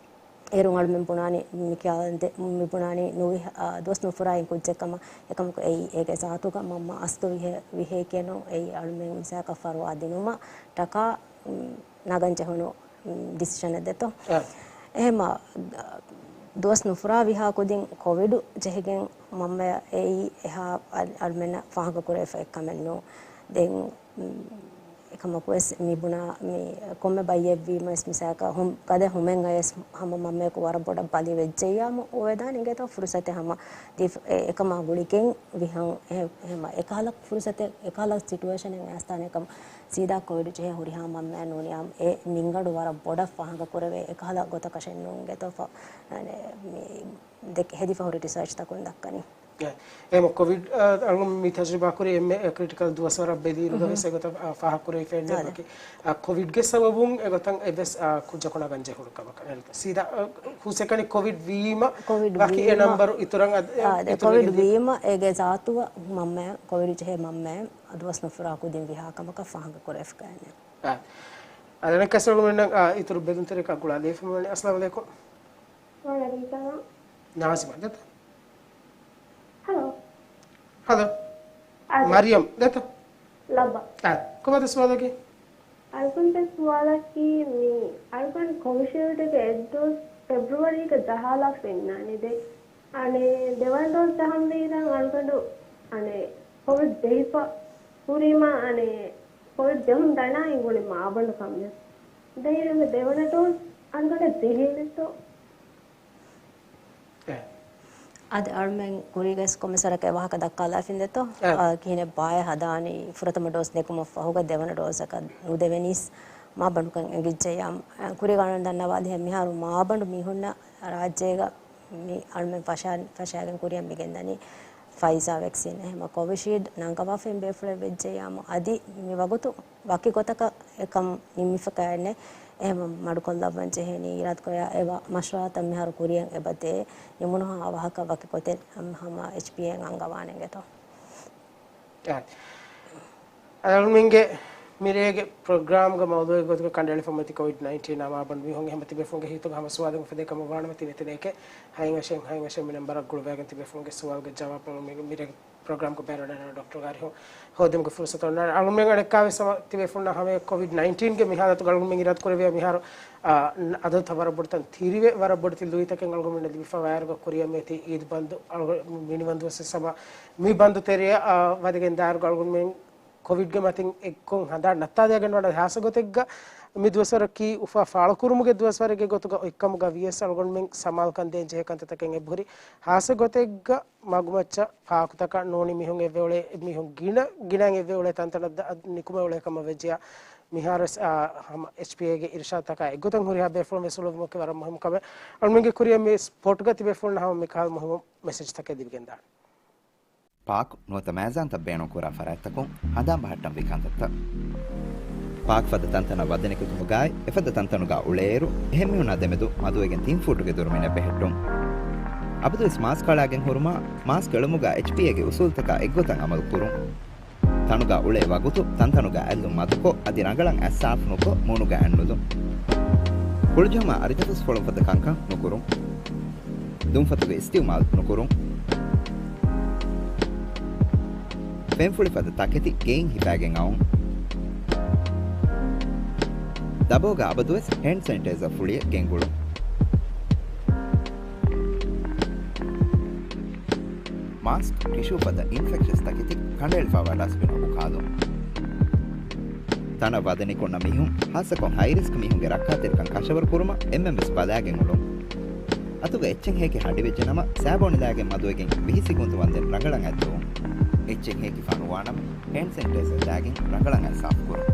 އޭރުން އަޅުމެން ބުނާނީ މިކިޔާ ދެ-، މިބުނާނީ ނުވިހަ-، އާ، ދުވަސް ނުފުރާ އިން ކުއްޖެއް ކަމަށް. އެކަމަކު އެއީ އޭގެ ޒާތުގަ މަންމަ އަސްލު ވިހޭ، ވިހޭ ކިޔެނު އެއީ އަޅުމެން މިސާލަކަށް ފަރުވާ ދިނުމަށް ޓަކާ، މް، ނަގަން ޖެހުނު، މް، ޑިސިޝަނެއް ދެތޯ. އެހެމަ، އާ، ދުވަސް ނުފުރާ ވިހާ ކުދިން ކޮވިޑު ޖެހިގެން މަންމަޔަށް އެއީ އެހާ އަ-، އަޅުމެންނަށް ފާހަގަ ކުރެވިފަ އެއްކަމެއް ނޫން. ދެން، މް، އެކަމަކުވެސް މި ބުނާ މި ކޮންމެ ބައްޔެއްވީމަވެސް މިސާލަކަށް ހުން-، ގަދަ ހުމެއް އަޔަސް ހަމަ މަންމަޔަކު ވަރަށް ބޮޑަށް ބަލި ވެއްޖެއްޔާމު އޮވެދާނެ އިނގޭތޯ ފުރުސަތެއް ހަމަ ދީފަ-، އެ-، އެކަމާ ގުޅިގެން ވިހަން އެ-، އެހެމަ އެކަހަލަ ފުރުސަތެއް އެކަހަލަ ސިޓުއޭޝަނެއް އައިސްދާނެ ކަމަށް ސީދާ ކޮވިޑު ޖެހޭ ހުރިހާ މަންމައެއް ނޫނިއްޔާމު އެ މިންގަނޑު ވަރަށް ބޮޑަށް ފާހަގަ ކުރެވޭ އެކަހަލަ ގޮތަކަށެއް ނޫން އިނގޭތޯ ފަ-، އަނެ، މި ދެ-، ހެދިފަ ހުރި ރިސާޗްތަކުން ދައްކަނީ. އެ، އެހެމަ ކޮވިޑް، އަ، އަޅުގަނޑު މި ތަޖުރިބާ ކުރި އެންމެ ކްރިޓިކަލް ދުވަސްވަރަށް ބެލިއިރުގަ ވެސް އެގޮތަށް، އަ، ފާހަގަ ކުރެވިފައެއް ނެތް އާދެ. ވަކި. އަ، ކޮވިޑްގެ ސަބަބުން އެގޮތަށް އެއްވެސް، އަ، ކުއްޖަކު ނަގަން ޖެހުނު ކަމަކަށް. ސީދާ، އަ، ހުސެކަނި ކޮވިޑް ވީމަ ކޮވިޑް ވަކި އެ ވީމަ، ނަމްބަރު އިތުރަށް އަދ-، އެ، އާދެ، އިތުރު ކޮވިޑް ވެގެން ދި-، ވީމަ އޭގެ ޒާތުގަ މަންމައެއް ކޮވިޑް ޖެހޭ މަންމައެއް ދުވަސް ނުފުރާ ކުދިން ވިހާ ކަމަކަށް ފާހަގަ ކުރެވިފަ އެންނެ. އާ. އަދަނެއް ކަސްރަގުމެންނަށް، އާ، އިތުރު ބެލުންތެރިކަ ގުޅާލެވިފަ މިވަނީ. އައްސަލާމު ޢަލައިކުމް. ވަޢަލައިކުމް ސަލާމް. ނާޒިމާ ދަތަ. ހަލޯ. ހަލޯ. އާދެ. މަރިޔަމް ދަތަ. ލައްބަ. އާ، ކޮބާތަ ސުވާލަކީ؟ އަޅުގަނޑުގެ ސުވާލަކީ މި އަޅުގަނޑު ކޮވިޝީލްޑްގެ އެއް ޑޯސް ފެބްރުއަރީގެ ދަހާލަށް ފެންނާނެ ދެ. އަނެއް ދެވަނަ ޑޯސް ޖަހަންވީރަން އަޅުގަނޑު އަނެއް ކޮވިޑް ޖެހިފަ ހުރީމަ އަނެއް ކޮވިޑް ޖެހުން ދަނާ އިނގުނި މާބަނޑު ކަމެއް. ދެން ދެވަނަ ޑޯސް އަޅުގަނޑަށް ޖެހޭނެތޯ؟ އެ. އަދި އަޅުމެން ކުރީގަސް ކޮމިސަރަކަށް ވާހަކަ ދައްކާލާފިން ދެތޯ؟ އެ. އަ، ކިހިނެއް ބާއެއް ހަދާނީ ފުރަތަމަ ޑޯސް ދެކުމަށް ފަހުގަ ދެވަނަ ޑޯސަކަށް ނުދެވެނީސް މާބަނޑުކަން އެނގިއްޖެއްޔާ. އަ، ކުރީގަ އަޅުން ދަންނަވާލިހެން މިހާރު މާބަނޑު މީހުންނަށް ރާއްޖޭގަ މި އަޅުމެން ފަށާ-، ފަށާގެން ކުރިއަށް މިގެންދަނީ ފައިޒާ ވެކްސިން. އެހެމަ ކޮވިޝީލްޑް ނަންގަވާފައިން ބޭފުޅެއް ވެއްޖެއްޔާމު އަދި މި ވަގުތު ވަކި ގޮތަކަށް އެކަން ނިންމިފަ ކައެއްނެއް. އެހެމަ މަޑުކޮށްލައްވަން ޖެހޭނީ އިރާދަކުރާ އެވަ މަޝްވަރާތައް މިހާރު ކުރިއަށް އެބަދޭ. ނިމުނުހާ ވާހަކަ ވަކި ގޮތެއް ހަމަ އެޗްޕީއޭން އަންގަވާނެ އިނގޭތޯ. އާ. އަޅުމެންގެ މިރޭގެ ޕްރޮގްރާމްގެ މައުޟޫޢެއް ގޮތުގަ ކަނޑައެޅިފަ މިއޮތީ ކޮވިޑް ނައިންޓީނާ މާބަނޑު މީހުން. އެހެމަ ތިބޭފުޅުންގެ ހިތުގަ ހަމަ ސުވާލެއް އުފެދޭ ކަމަށް ވާނަމަ ތިނެތިނެއެކޭ ހައިން ވަށެއް ހައިން ވަށެއް މި ނަންބަރަށް ގުޅުވައިގެން ތިބޭފުޅުންގެ ސުވާލުގެ ޖަވާބު މި-، މިރޭގެ ޕްރޮގްރާމްގެ ބޭރު އަންނަ ޑޮކްޓަރު ގާރިހު ހޯދުމުގެ ފުރުސަތު އޮންނާނެ. އަޅުމެން އަނެއްކާވެސް ހަމަ ތިބޭފުޅުންނަށް ހަމަޔަށް ކޮވިޑް ނައިންޓީންގެ މި ހާލަތުގަ އަޅުމެން އިރާދަ ކުރެއްވިޔާ މިހާރު، އާ، އަދަދުތައް ވަރަށް ބޮޑު ތަން ތިރިވެ ވަރަށް ބޮޑު ތި ލުއިތަކެއް އަޅުގަނޑުމެންނަށް ލިބިފަ ވާއިރުގަ ކުރިއަށް މިއޮތީ އީދު ބަންދު އަޅުގަ-، މި ނިވަންދުވަސްވެސް ހަމަ މި ބަންދު ތެރެއަށް، އާ، ވަދެގެން ދާއިރުގަ އަޅުގަނޑުމެން ކޮވިޑްގެ މަތިން އެއްކޮށް ހަނދާން ނައްތާލައިގެން ވަން ހާސް ގޮތެއްގަ މި ދުވަސްވަރަކީ އުފާ ފާޅުކުރުމުގެ ދުވަސްވަރެއްގެ ގޮތުގަ އޮތްކަމުގަ ވިޔަސް އަޅުގަނޑުމެން ސަމާލުކަން ދޭން ޖެހޭ ކަންތައްތަކެއް އެބަހުރި. ހާސް ގޮތެއްގަ މަގުމައްޗަށް ފާކުތަކަށް ނޫނީ މީހުން އެއްވެ އުޅޭ، މީހުން ގިނަ، ގިނައިން އެއްވެ އުޅޭ ތަންތަނަށް ދަ-، އަދި ނިކުމެ އުޅޭ ކަމަށް ވެއްޖެޔާ މިހާރުވެސް، އާ، ހަމަ އެޗްޕީއޭގެ އިރުޝާދުތަކާ އެއްގޮތަށް ހުރިހާ ބޭފުޅުން ވެސް އުޅުއްވުމަކީ ވަރަށް މުހިއްމު ކަމެއް. އަޅުމެންގެ ކުރިއަށް މި ސްޕޮޓްގަ ތިބޭފުޅުންނަށް ހަމަ މިކަހަލަ މުހިއްމު މެސެޖްތަކެއް ލިބިގެންދާނެ. ޕާކް ނުވަތަ މައިޒާންތައް ބޭނުންކުރާ ފަރާތްތަކުން ހަނދާން ބަހައްޓަންވީ ކަންތައްތައް. ޕާކް ފަދަ ތަންތަނަށް ވަދެ ނިކުތުމުގައި އެފަދަ ތަންތަނުގަ އުޅޭއިރު، އެހެން މީހުންނާ ދެމެދު މަދުވެގެން ތިން ފޫޓުގެ ދުރުމިނެއް ބެހެއްޓުން. އަބަދުވެސް މާސްކް އަޅާގެން ހުރުމާ، މާސްކް އެޅުމުގަ އެޗްޕީއޭގެ އުސޫލުތަކާ އެއްގޮތަށް އަމަލު ކުރުން. ތަނުގަ އުޅޭ ވަގުތު ތަންތަނުގަ އަތްލުން މަދުކޮށް، އަދި ރަނގަޅަށް އަތް ސާފުނުކޮށް، މޫނުގަ އަތް ނުލުން. ހުޅުޖަހުމާ އަރިތަފަސް ފޮޅުން ފަދަ ކަންކަން ނުކުރުން. ދުންފަތުގެ އިސްތިއުމާލު ނުކުރުން. ފެންފުޅި ފަދަ ތަކެތި ގެއިން ހިފާގެން އައުން. ދަބޯގަ އަބަދުވެސް ހޭންޑް ސެނިޓައިޒަރ ފުޅިއެއް ގެންގުޅުން. މާސްކް، ޓިޝޫ ފަދަ އިންފެކްޝަސް ތަކެތި ކަނޑައެޅިފައިވާ ޑަސްބިނަށް އުކާލުން. ތަނަށް ވަދެ ނިކުންނަ މީހުން، ހާއްސަކޮށް ހައި ރިސްކް މީހުންގެ ރައްކާތެރިކަން ކަށަވަރު ކުރުމަށް އެންމެންވެސް ބަލާގެން އުޅުން. އަތުގަ އެއްޗެއް ހޭކި ހަނޑިވެއްޖެނަމަ، ސާބޯނިލާގެން މަދުވެގެން ވިހި ސިކުންތު ވަންދެން ރަނގަޅަށް އަތްދުވުން. އެއްޗެއް ހޭކި ފަނުވާނަމަ، ހޭންޑް ސެނިޓައިޒަރ ލާގެން ރަނގަޅަށް އަތް ސާފުކުރުން.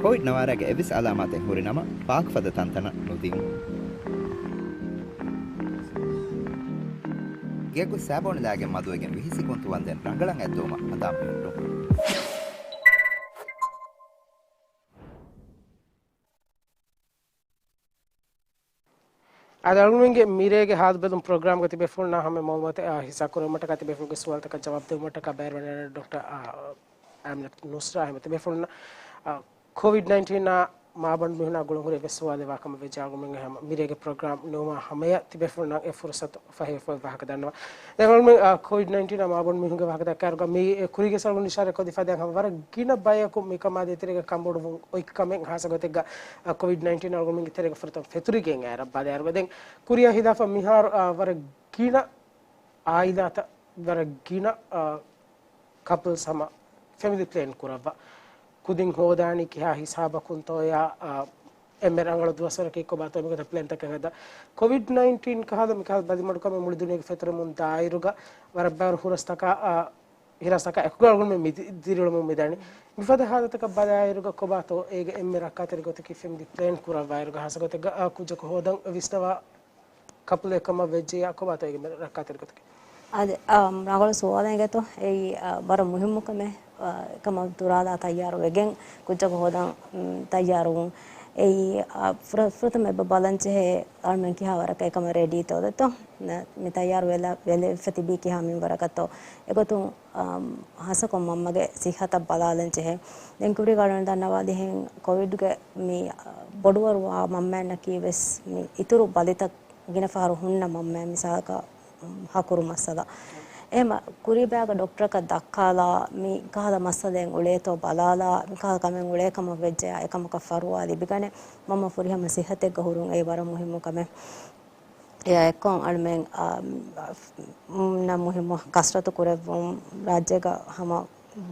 ކޮވިޑް ނަވާރާގެ އެއްވެސް އަލާމާތެއް ހުރިނަމަ، ޕާކް ފަދަ ތަންތަނަށް ނުދިއުން. ގެއަށް ގޮސް ސާބޯނިލާގެން މަދުވެގެން ވިހި ސިކުންތު ވަންދެން ރަނގަޅަށް އަތްދުވުމަށް ހަނދާން ބެހެއްޓުން. އަދި އަޅުގަނޑުމެންގެ މިރޭގެ ހާލު ބެލުން ޕްރޮގްރާމްގަ ތިބޭފުޅުންނާ ހަމަ މައުލޫމާތު، އާ، ހިއްސާ ކުރުމަށްޓަކާ ތިބޭފުޅުންގެ ސުވާލުތަކަށް ޖަވާބު ދެއްވުމަށްޓަކާ ބައިވެރިވަނީ ޑޮކްޓަރ، އާ، އާމިނަތު ނުސްރާ. އެހެންވެ ތިބޭފުޅުންނަށް، އާ، ކޮވިޑް ނައިންޓީނާ މާބަނޑު މީހުންނާ ގުޅުން ހުރި އެއްވެސް ސުވާލެއް ވާކަމަށް ވެއްޖެ އަޅުގަނޑުމެން ހަމަ މިރޭގެ ޕްރޮގްރާމް ނިމުމާ ހަމަޔަށް ތިބޭފުޅުންނަށް އެ ފުރުސަތު ފަހިވެފައި ވާހަކަ ދަންނަވަން. ދެން އަޅުގަނޑުމެން، އާ، ކޮވިޑް ނައިންޓީނާ މާބަނޑު މީހުންގެ ވާހަކަ ދައްކާއިރުގަ މި، އެ، ކުރީގެ ސަރުން އިޝާރަތް ކޮށްދީފަ ދެން ހަމަ ވަރަށް ގިނަ ބަޔަކު މިކަމާ ދޭތެރޭގަ ކަންބޮޑުވުން އޮތް ކަމެއް ހާއްސަ ގޮތެއްގަ، އާ، ކޮވިޑް ނައިންޓީން އަޅުގަނޑުމެންގެ ތެރޭގަ ފުރަތަމަ ފެތުރިގެން އައިރަށް ބަލާއިރުގަ ދެން ކުރިއަށް ހިލާފަށް މިހާރު، އާ، ވަރަށް ގިނަ އާއިލާތައް ވަރަށް ގިނަ، އާ، ކަޕްލްސް ހަމަ ފެމިލީ ޕްލޭން ކުރައްވާ. ކުދިން ހޯދާނީ ކިހާ ހިސާބަކުންތޯޔާ، އާ، އެންމެ ރަނގަޅު ދުވަސްވަރަކީ ކޮބާތޯ މިގޮތަށް ޕްލޭންތަކެއް ހަދާ. ކޮވިޑް ނައިންޓީން ކަހަލަ މިކަހަލަ ބަލިމަޑުކަމެއް މުޅި ދުނިޔޭގެ ފެތުރެމުން ދާއިރުގަ ވަރަށް ބައިވަރު ހުރަސްތަކާ، އާ، ހިރަސްތަކާ އެކުގަ އަޅުގަނޑުމެން މި ދި-، ދިރިއުޅެމުން މިދަނީ. މިފަދަ ހާލަތަކަށް ބަލާއިރުގަ ކޮބާތޯ އޭގެ އެންމެ ރައްކާތެރި ގޮތަކީ ފެމިލީ ޕްލޭން ކުރައްވާއިރުގަ ހާއްސަ ގޮތެއްގަ، އާ، ކުއްޖަކު ހޯދަން ވިސްނަވާ ކަޕްލެއް ކަމަށް ވެއްޖެޔާ ކޮބާތޯ އޭގެ ރައްކާތެރި ގޮތަކީ؟ އާދެ، އާ، ރަނގަޅު ސުވާލެއް ގެތޯ. އެއީ، އާ، ވަރަށް މުހިއްމު ކަމެއް، އާ، ކަމަށް ދުރާލާ ތައްޔާރު ވެގެން ކުއްޖަކު ހޯދަން، މް، ތައްޔާރުވުން. އެއީ، އާ، ފުރަ-، ފުރަތަމަ އެބަ ބަލަން ޖެހޭ އަޅުމެން ކިހާ ވަރަކަށް އެކަމަށް ރެޑީތޯ ދެތޯ. ނަ-، މި ތައްޔާރު ވެލަ-، ވެލެފަ ތިބީ ކިހާ މިންވަރަކަށްތޯ. އެގޮތުން، އާ، ހާއްސަކޮށް މަންމަގެ ސިއްހަތަށް ބަލާލަން ޖެހޭ. ދެން ކުރީގަ އަޅުގަނޑު ދަންނަވާލިހެން ކޮވިޑްގެ މި، އާ، ބޮޑުވަރުވާ މަންމައިންނަކީ ވެސް މި އިތުރު ބަލިތައް ގިނަ ފަހަރު ހުންނަ މަންމައިން، މިސާލަކަށް ހަކުރު މައްސަލަ. އެހެން ކުރީ ބަޔަކަށް ޑޮކްޓަރަކަށް ދައްކާލާ މި ކަހަލަ މައްސަލައެއް އުޅޭތޯ ބަލާލާ، މި ކަހަލަ ކަމެއް އުޅޭ ކަމަށް ވެއްޖެޔާ އެކަމަކަށް ފަރުވާ ލިބިގަނެ، މަންމަ ފުރިހަމަ ސިއްހަތެއްގަ ހުރުން އެއީ ވަރަށް މުހިއްމު ކަމެއް. އެއާ އެއްކޮށް އަޅުމެން، އާ، ނަ މުހިއްމު ކަސްރަތު ކުރެއްވުން، ރާއްޖޭގަ ހަމަ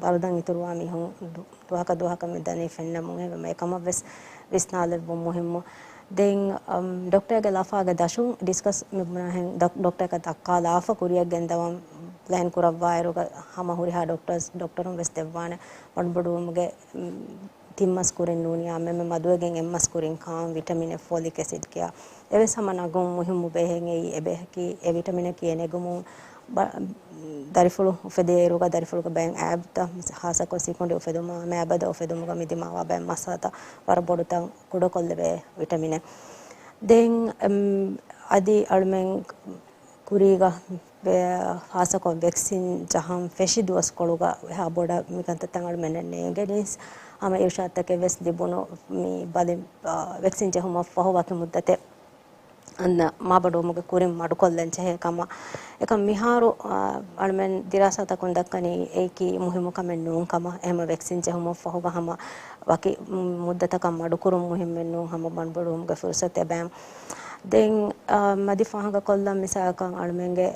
ބަރުދަން އިތުރުވާ މީހުން ދު-، ދުވަހަކަށް ދުވަހަކަށް މި ދަނީ ފެންނަމުން އެހެންވީމަ އެކަމަށް ވެސް ވިސްނާލެއްވުން މުހިއްމު. ދެން، އަމް، ޑޮކްޓަރގެ ލަފާގެ ދަށުން ޑިސްކަސް މި ބުނާހެން ޑޮ-، ޑޮކްޓަރަކަށް ދައްކާލާފަ ކުރިއަށް ގެންދަވަން ޕްލޭން ކުރައްވާއިރުގަ ހަމަ ހުރިހާ ޑޮކްޓަރސް، ޑޮކްޓަރުން ވެސް ދެއްވާނެ ބަނޑުބޮޑުވުމުގެ، އުމް، ތިން މަސް ކުރިން ނޫނިއްޔާ އެންމެ މަދުވެގެން އެއް މަސް ކުރިން ކާން ވިޓަމިނެއް، ފޯލިކް އެސިޑް ކިޔާ އެވެސް ހަމަ ނަގުން މުހިއްމު ބޭހެއް އެއީ އެބަޔަކީ އެ ވިޓަމިނަކީ އެ ނެގުމުން ބަ-، ދަރިފުޅު އުފެދޭއިރުގަ ދަރިފުޅުގެ ބައެއް އައިބުތައް ހާއްސަކޮށް ސިކުނޑި އުފެދުމާ މައިބަދަ އުފެދުމުގަ މި ދިމާވާ ބައެއް މައްސަލަތައް ވަރަށް ބޮޑުތަން ކުޑަކޮށްލެވޭ ވިޓަމިނެއް. ދެން، އަމް، އަދި އަޅުމެން ކުރީގަ ވެ-، ހާއްސަކޮށް ވެކްސިން ޖަހަން ފެށި ދުވަސްކޮޅުގަ އެހާ ބޮޑަށް މިކަންތައްތައް އަޅުމެންނަށް ނޭނގެނީސް ހަމަ އިރުޝާދުތަކެއް ވެސް ލިބުނު މި ބަލި-، އާ، ވެކްސިން ޖެހުމަށްފަހު ވަކި މުއްދަތެއް އަންނަ މާބަނޑުވުމުގެ ކުރިން މަޑުކޮށްލަން ޖެހޭ ކަމަށް. އެކަމް މިހާރު، އާ، އަޅުމެން ދިރާސާތަކުން ދައްކަނީ އެއީކީ މުހިއްމު ކަމެއް ނޫން ކަމަށް. އެހެންމަ ވެކްސިން ޖެހުމަށްފަހުގަ ހަމަ ވަކި މުއްދަތަކަށް މަޑުކުރުން މުހިއްމެއް ނޫން ހަމަ ބަނޑުބޮޑުވުމުގެ ފުރުސަތު އެބައިން. ދެން، އާ، މަދި ފާހަގަކޮށްލަން މިސާލަކަށް އަޅުމެންގެ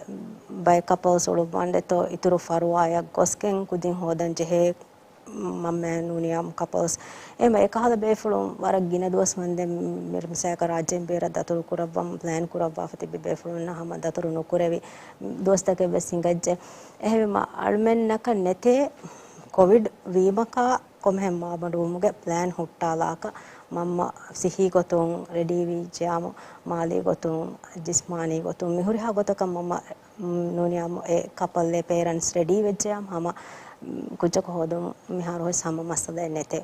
ބައެއް ކަޕަލްސް އުޅުއްވަންދެތޯ އިތުރު ފަރުވާއަށް ގޮސްގެން ކުދިން ހޯދަން ޖެހޭ މަންމައާ ނޫނިޔާ ކަޕަލްސް. އެހެންވެ އެކަހަލަ ބޭފުޅުން ވަރަށް ގިނަ ދުވަސް ވަންދެން މި-، މިސާލަކަށް ރާއްޖޭން ބޭރަށް ދަތުރު ކުރައްވަން ޕްލޭން ކުރައްވާފަ ތިބި ބޭފުޅުންނަށް ހަމަ ދަތުރު ނުކުރެވި ދުވަސްތަކެއް ވެސް ހިނގައްޖެ. އެހެންވީމަ އަޅުމެންނަކަށް ނެތޭ ކޮވިޑް ވީމަކާ ކޮންމެހެން މާބަނޑުވުމުގެ ޕްލޭން ހުއްޓާލާކަށް މަންމަ ސިހީ ގޮތުން ރެޑީވެއްޖެއާމު، މާލީ ގޮތުން، ޖިސްމާނީ ގޮތުން މި ހުރިހާ ގޮތަކަށް މަންމަ ނޫނިޔާމު އެ ކަޕަލް އެ ޕޭރެންޓްސް ރެޑީ ވެއްޖެއާމު ހަމަ ކުއްޖަކު ހޯދުން މިހާރު ވެސް ހަމަ މައްސަލައެއް ނެތޭ.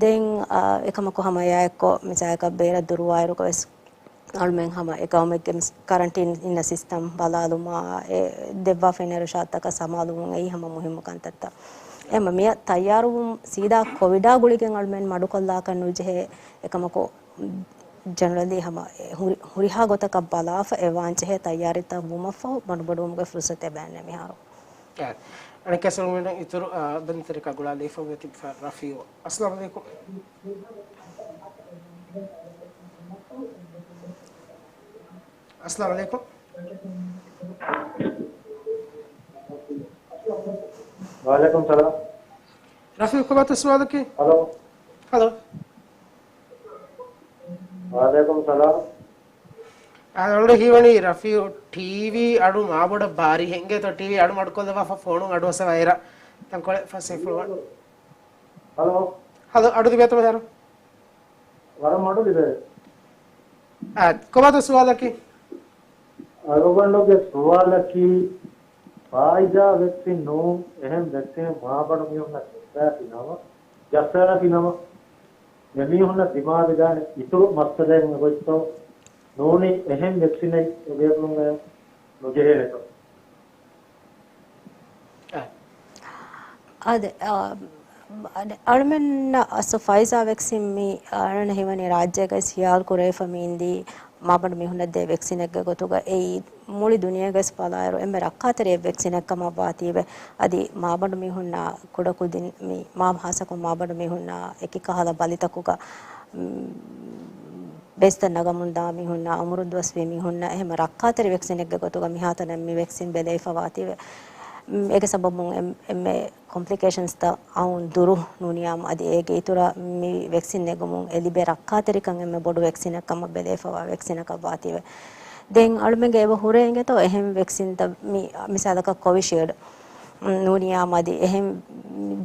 ދެން، އާ، އެކަމަކު ހަމަ އެއާއެއްކޮށް މިސާލަކަށް ބޭރަށް ދުރުވާއިރުގަ ވެސް އަޅުމެން ހަމަ އެ ގައުމެއްގެ މިސް-، ކަރަންޓީން އިންނަ ސިސްޓަމް ބަލާލުމާ، އެ ދެއްވާފައިންނަ އިރުޝާދުތަކަށް ސަމާލުވުން އެއީ ހަމަ މުހިއްމު ކަންތައްތައް. އެހެންވެ މިއަށް ތައްޔާރުވުން ސީދާ ކޮވިޑާ ގުޅިގެން އަޅުމެން މަޑުކޮށްލާކަށް ނުޖެހޭ. އެކަމަކު ޖެނެރަލީ ހަމަ ހުރި-، ހުރިހާ ގޮތަކަށް ބަލާފަ އެ ވާންޖެހޭ ތައްޔާރީތައް ވުމަށްފަހު ބަނޑުބަނޑުވުމުގެ ފުރުސަތެއް ބޭނުން މިހާރު. އަނެއްކާވެސް އަޅުގަނޑުމެން އިތުރު، އާ، ބައްދަލުތެރިކާ ގުޅާލައިފަ ތިބިފަ ރަފީޢު. އައްސަލާމު ޢަލައިކުމް. އައްސަލާމު ޢަލައިކުމް. ވަޢަލައިކުމް ސަލާމް. ރަފީޢު ކޮބާތޯ ސުވާލަކީ؟ ހަލޯ. ހަލޯ. ވަޢަލައިކުމް ސަލާމް. އަޅުގަނޑަށް ހީވަނީ ރަފީޢު ޓީވީ އަޑު މާބޮޑަށް ބާރީ ހެންގޭތޯ ޓީވީ އަޑު މަޑުކޮށްލަވާފަ ފޯނުން އަޑުއައްސަވާ އޭރަށް. ތަންކޮޅެއް ފަސޭހަ ފުޅުވަން. ހަލޯ. ހަލޯ، އަޑު ލިބޭތޯ މިހާރު؟ ވަރަށް މަޑު ލިބޭ. އާ، ކޮބާތޯ ސުވާލަކީ؟ އަޅުގަނޑުގެ ސުވާލަކީ، ފާއިދާ ވެކްސިން ނޫން އެހެން ވެކްސިނެއް މާބަނޑު މީހުންނަށް ޖައްސާފި ނަމަ، ޖައްސާފި ނަމަ، އެމީހުންނަށް ދިމާވެދާނެ އިތުރު މައްސަލައެއް އެބައޮތްތޯ؟ ނޫނީ އެހެން ވެކްސިނެއް އެބޭފުޅުން ނުޖެހޭނެތޯ؟ އާދެ، އާ، އަދެ، އަޅުމެންނަށް އަސްލު ފައިޒާ ވެކްސިން މި އަޅަން ހީވަނީ ރާއްޖޭގައި ހިޔާލު ކުރެވިފަ މި އިންދީ މާބަނޑު މީހުންނަށް ދޭ ވެކްސިނެއްގެ ގޮތުގަ އެއީ މުޅި ދުނިޔޭގަސް ބަލާއިރު އެންމެ ރައްކާތެރި އެއް ވެކްސިނެއް ކަމަށް ވާތީވެ. އަދި މާބަނޑު މީހުންނާ ކުޑަކުދިން މި މާ ހާއްސަކޮށް މާބަނޑު މީހުންނާ އެކި ކަހަލަ ބަލިތަކުގަ، މް، ބޭސްތައް ނަގަމުންދާ މީހުންނާ، އުމުރުން ދުވަސްވީ މީހުންނަށް އެހެން ރައްކާތެރި ވެކްސިނެއްގެ ގޮތުގަ މިހާތަނަށް މި ވެކްސިން ބެލެވިފަ ވާތީވެ. މް، އޭގެ ސަބަބުން އެ-، އެންމެ ކޮމްޕްލިކޭޝަންސްތައް އައުން ދުރު ނޫނިޔާމު އަދި އޭގެ އިތުރަށް މި ވެކްސިން ނެގުމުން އެ ލިބޭ ރައްކާތެރިކަން އެންމެ ބޮޑު ވެކްސިނެއް ކަމަށް ބެލެވިފަވާ ވެކްސިނަކަށް ވާތީވެ. ދެން އަޅުމެންގެ އެބަ ހުރޭ އިނގޭތޯ އެހެން ވެކްސިންތައް މި-، މިސާލަކަށް ކޮވިޝީލްޑް، ނޫނިޔާމު އަދި އެހެން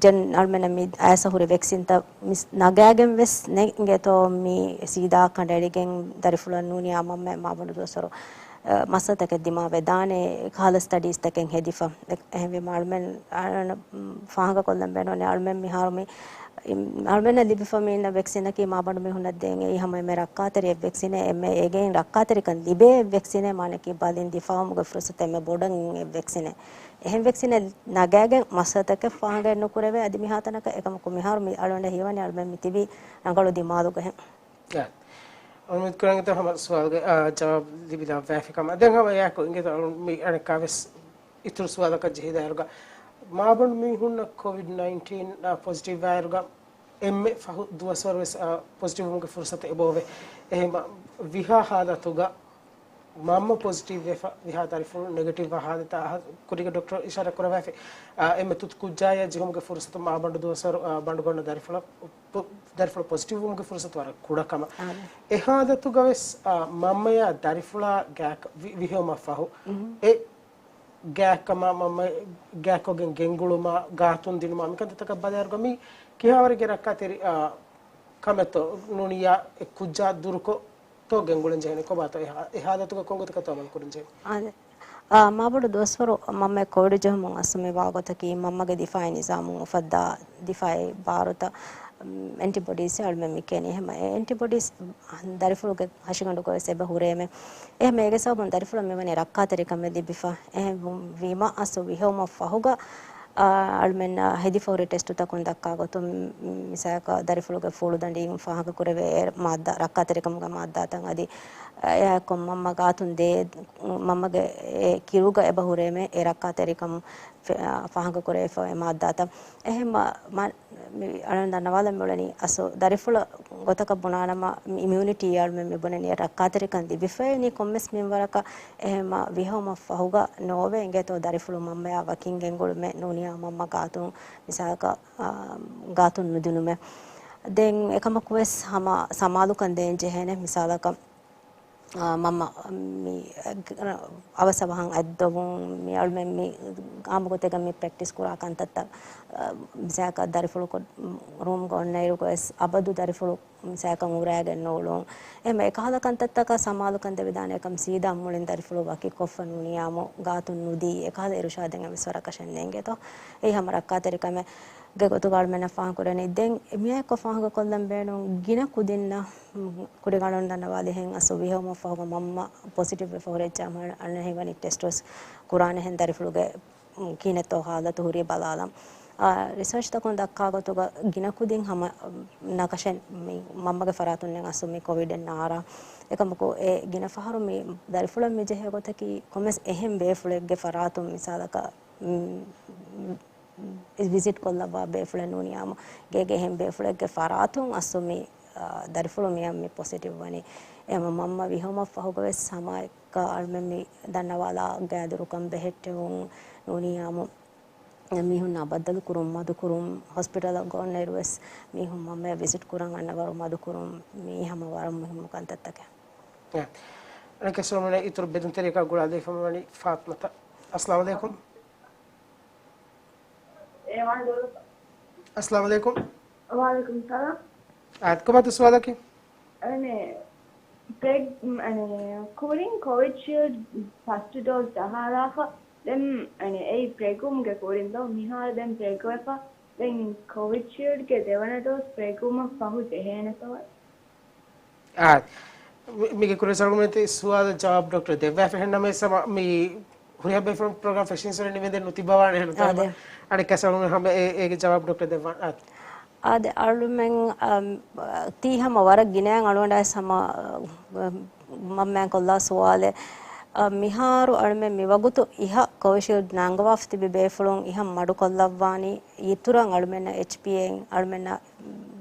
ޖެން އަޅުމެންނަށް މި އައިސް ހުރި ވެކްސިންތައް މިސް ނަގާގެން ވެސް ނެ އިނގޭތޯ މި ސީދާ ކަނޑައެޅިގެން ދަރިފުޅަށް ނޫނިޔާ މަންމަ މާބަނޑު ދުވަސްވަރު މައްސަލަތަކެއް ދިމާވެދާނެ ކަހަލަ ސްޓަޑީސްތަކެއް ހެދިފަ. އެ-، އެހެންވީމަ އަޅުމެން އަޅުގަނޑަށް ފާހަގަކޮށްލަން ބޭނުން އަޅުމެން މިހާރު މި އަޅުމެންނަށް ލިބިފަ މި އިންނަ ވެކްސިނަކީ މާބަނޑު މީހުންނަށް ދޭން އެއީ ހަމަ އެންމެ ރައްކާތެރި އެއް ވެކްސިނެއް، އެންމެ އޭގެއިން ރައްކާތެރިކަން ލިބޭ އެއް ވެކްސިނެއް، މާނައަކީ ބަލިން ދިފާއުވުމުގެ ފުރުސަތު އެންމެ ބޮޑަށް އެއް ވެކްސިނެއް. އެހެން ވެކްސިނެއް ނަގާގެން މައްސަލަތަކެއް ފާހަގައެއް ނުކުރެވޭ އަދި މިހާތަނަކަށް. އެކަމަކު މިހާރު މި އަޅުގަނޑަށް ހީވަނީ އަޅުމެން މި ތިބީ ރަނގަޅު ދިމާލުގަހެން. އެ. އުއްމީދު ކުރަން އެތަ ހަމަ ސުވާލުގެ، އާ، ޖަވާބު ލިބިލާ ވާފި ކަމަށް. ދެން ހަމަ އެއާއެކު އިނގޭތަ އަޅު މި އަނެއްކާވެސް އިތުރު ސުވާލަކަށް ޖެހިދާއިރުގަ، މާބަނޑު މީހުންނަށް ކޮވިޑް ނައިންޓީން، އާ، ޕޮޒިޓިވް ވާއިރުގަ އެންމެ ފަހު ދުވަސްވަރު ވެސް، އާ، ޕޮޒިޓިވް ވުމުގެ ފުރުސަތު އެބައޮވޭ. އެހެން ވިހާ ހާލަތުގަ މަންމަ ޕޮޒިޓިވް ވެފަ، ވިހާ ދަރިފުޅު ނެގެޓިވް ވާ ހާލަތާ އަހަ-، ކުރީގެ ޑޮކްޓަރު އިޝާރާތް ކުރައްވާފި. އާ، އެންމެ ތުތު ކުއްޖާޔާ ޖެހުމުގެ ފުރުސަތު މާބަނޑު ދުވަސްވަރު، އާ، ބަނޑުގަންނަ ދަރިފުޅަށް ޕޮ-، ދަރިފުޅު ޕޮޒިޓިވް ވުމުގެ ފުރުސަތު ވަރަށް ކުޑަ ކަމަށް. އާ. އެ ހާލަތުގަ ވެސް، އާ، މަންމަޔާ ދަރިފުޅާ ގާތް ވި-، ވިހެއުމަށް ފަހު، މް. އެ ގާތްކަމާ މަންމަ ގާތްކޮށްގެން ގެންގުޅުމާ، ގާތުން ދިނުމާ، މިކަންތައްތަކަށް ބަލާއިރުގަ މީ ކިހާވަރެއްގެ ރައްކާތެރި، އާ، ކަމެއްތޯ ނޫނިޔާ އެ ކުއްޖާ ދުރުކޮށް ތޯ ގެންގުޅެން ޖެހެނީ ކޮބާތޯ؟ އެ ހާ-، އެ ހާލަތުގަ ކޮންގޮތަކަށްތޯ އަމަލު ކުރަން ޖެހެނީ؟ އާދެ. އާ، މާބޮޑު ދުވަސްވަރު މަންމަ ކޮވިޑު ޖެހުމުން އަސްލު މި ވާގޮތަކީ މަންމަގެ ދިފާއީ ނިޒާމުން އުފައްދާ ދިފާއީ ބާރުތައް، އެންޓިބޮޑީސް އަޅުމެން މި ކިޔަނީ. ހަމަ އެ އެންޓިބޮޑީސް ދަރިފުޅުގެ ހަށިގަނޑުގަވެސް އެބަ ހުރޭމެ. އެހެން އޭގެ ސަބަބުން ދަރިފުޅަށް މިވަނީ ރައްކާތެރިކަމެއް ލިބިފަ. އެހެން ވީމަ އަސްލު ވިހެއުމަށް ފަހުގަ، އާ، އަޅުމެންނަށް ހެދިފަހުރި ޓެސްޓުތަކުން ދައްކާ ގޮތުން، މިސާލަކަށް ދަރިފުޅުގެ ފޫޅުދަނޑިން ފާހަގަކުރެވޭ އެ މާއްދާ، ރައްކާތެރިކަމުގެ މާއްދާތައް އަދި އެއާއެކު މަންމަ ގާތުން ދޭ، މަންމަގެ އެ ކިރުގަ އެބަ ހުރޭމެ އެ ރައްކާތެރިކަމު ފެ-، އާ، ފާހަގަކުރެވިފަ އެ މާއްދާތައް. އެހެންމަ، މަ-، މި އަޅުން ދަންނަވާލަން މިއުޅެނީ އަސްލު ދަރިފުޅަށް ގޮތަކަށް ބުނާނަމަ، މި އިމިއުނިޓީ އަޅުމެން މި ބުނަނީ ރައްކާތެރިކަން ލިބިފައި އިނީ ކޮންމެސް މިންވަރަކަށް. އެހެންމަ ވިހަވަމަށް ފަހުގަ ނޯވެ އިނގޭތޯ ދަރިފުޅު މަންމަޔާ ވަކިން ގެންގުޅުމެއް ނޫނިއްޔާ މަންމަ ގާތުން މިސާލަކަށް، އާ، ގާތުން ނުދިނުމެއް. ދެން އެކަމަކުވެސް ހަމަ ސަމާލުކަން ދޭން ޖެހޭނެ މިސާލަކަށް، އާ، މަންމަ މި އަވަސް އަވަހަށް އަތްދޮވުން، މި އަޅުމެން މި އާއްމު ގޮތެއްގަ މި ޕްރެކްޓިސް ކުރާ ކަންތައްތައް، އާ، މިސާލަކަށް ދަރިފުޅު ކޮ-، ރޫމްގަ އޮންނައިރުގަވެސް އަބަދު ދަރިފުޅު މިސާލަކަށް އުރާގެން ނޫޅުން. އެހެން އެކަހަލަ ކަންތައްތަކަށް ސަމާލުކަން ދެވިދާނެ އެކަމް ސީދާ މުޅިން ދަރިފުޅު ވަކިކޮށްފަ ނޫނިއްޔާމު ގާތުން ނުދީ އެކަހަލަ އިރުޝާދެއް އެއްވެސް ވަރަކަށެއް ނޭނގޭތޯ. އެއީ ހަމަ ރައްކާތެރިކަމެއް ގެ ގޮތުގަ އަޅުމެންނަށް ފާހަގަކުރަނީ. ދެން މިއާއެކު ފާހަގަކޮށްލަން ބޭނުން ގިނަ ކުދިންނަށް، މް، ކުރިން އަޅުން ދަންނަވާލިހެން އަސްލު ވިހަވަމަށް ފަހުގަ މަންމަ ޕޮޒިޓިވް ވެފަ ހުރެއްޖާމަ އަންނަ ހީވަނީ ޓެސްޓް ވެސް ކުރާނެހެން ދަރިފުޅުގެ، މް، ކިހިނެއްތޯ ހާލަތު ހުރީ ބަލާލަން. އާ، ރިސާޗްތަކުން ދައްކާ ގޮތުގަ ގިނަ ކުދިން ހަމަ، މް، ނަކަށެއް މި މަންމަގެ ފަރާތުންނެއް އަސްލު މި ކޮވިޑެއް ނާރާ. އެކަމަކު އެ ގިނަ ފަހަރު މި ދަރިފުޅަށް މި ޖެހޭ ގޮތަކީ ކޮންމެސް އެހެން ބޭފުޅެއްގެ ފަރާތުން މިސާލަކަށް، މް، ވިޒިޓް ކޮށްލައްވާ ބޭފުޅެއް ނޫނިއްޔާމު، ގޭގެ އެހެން ބޭފުޅެއްގެ ފަރާތުން އަސްލު މި، އާ، ދަރިފުޅު މިއަށް މި ޕޮޒިޓިވް ވަނީ. އެހެންމަ މަންމަ ވިހަވަމަށް ފަހުގަވެސް ހަމައެއްކަ އަޅުމެން މި ދަންނަވާލާ ގާތްގައިދުރުކަން ބެހެއްޓެވުން ނޫނިއްޔާމު، މީހުންނާ ބައްދަލުކުރުން، މަދުކުރުން، ހޮސްޕިޓަލަށް އޮންނައިރުވެސް މީހުން މަންމަޔަށް ވިޒިޓް ކުރަން އަންނަ ވަރު މަދުކުރުން، މީ ހަމަ ވަރަށް މުހިއްމު ކަންތައްތަކެއް. އެ. އަނެއްކާ ސަލާމް އިތުރު ބެލުންތެރިޔަކާ ގުޅާލައިފަ މިވަނީ ފާތުމަތަށް. އައްސަލާމް އަލައިކުމް. އައްސަލާމް އަލައިކުމް. ވަޢަލައިކުމް ސަލާމް. އާދެ، ކޮބާތޯ ސުވާލަކީ؟ އަނެ، ޕްރެގް-، އަނެ، ކުރިން ކޮވިޝީލްޑް ފަސްޓް ޑޯޒް ދަހާލާފަ. ދެން، އަނެ، އެއީ ޕްރެގްވުމުގެ ކުރިން ދޯ؟ މިހާރު ދެން ޕްރެގްވެފަ. ދެން ކޮވިޝީލްޑްގެ ދެވަނަ ޑޯޒް ޕްރެގްވުމަށް ފަހު ޖެހޭނެތޯ؟ އާ، މި-، މީގެ ކުރިން ސަލާމް އިތުރު ސުވާލަށް ޖަވާބު ޑޮކްޓަރ ދެއްވާފަ. އެހެންނަމަވެސް ހަމަ މި ހުރިހާ ބޭފުޅުން ޕްރޮގްރާމް ފެށިން ސުރެން ނިމެންދެން ނުތިބަވާނެ އެހެން. އާދެ. އަނެއްކާ ސަލާމް ހަމަ އޭ-، އޭގެ ޖަވާބު ޑޮކްޓަރ ދެއްވާނެ. އާ. އާދެ، އަޅުމެން، އަ، ތީ ހަމަ ވަރަށް ގިނައިން އަޅުގަނޑާ ހަމަ، އަ، މަންމައިން ކޮށްލާ ސުވާލެއް. އަ، މިހާރު އަޅުމެން މިވަގުތު އިހަށް ކޮވިޝީލްޑް ނަންގަވާފަ ތިބި ބޭފުޅުން އިހަށް މަޑުކޮށްލައްވާނީ. އިތުރަށް އަޅުމެންނަށް އެޗްޕީއޭ އިން އަޅުމެންނަށް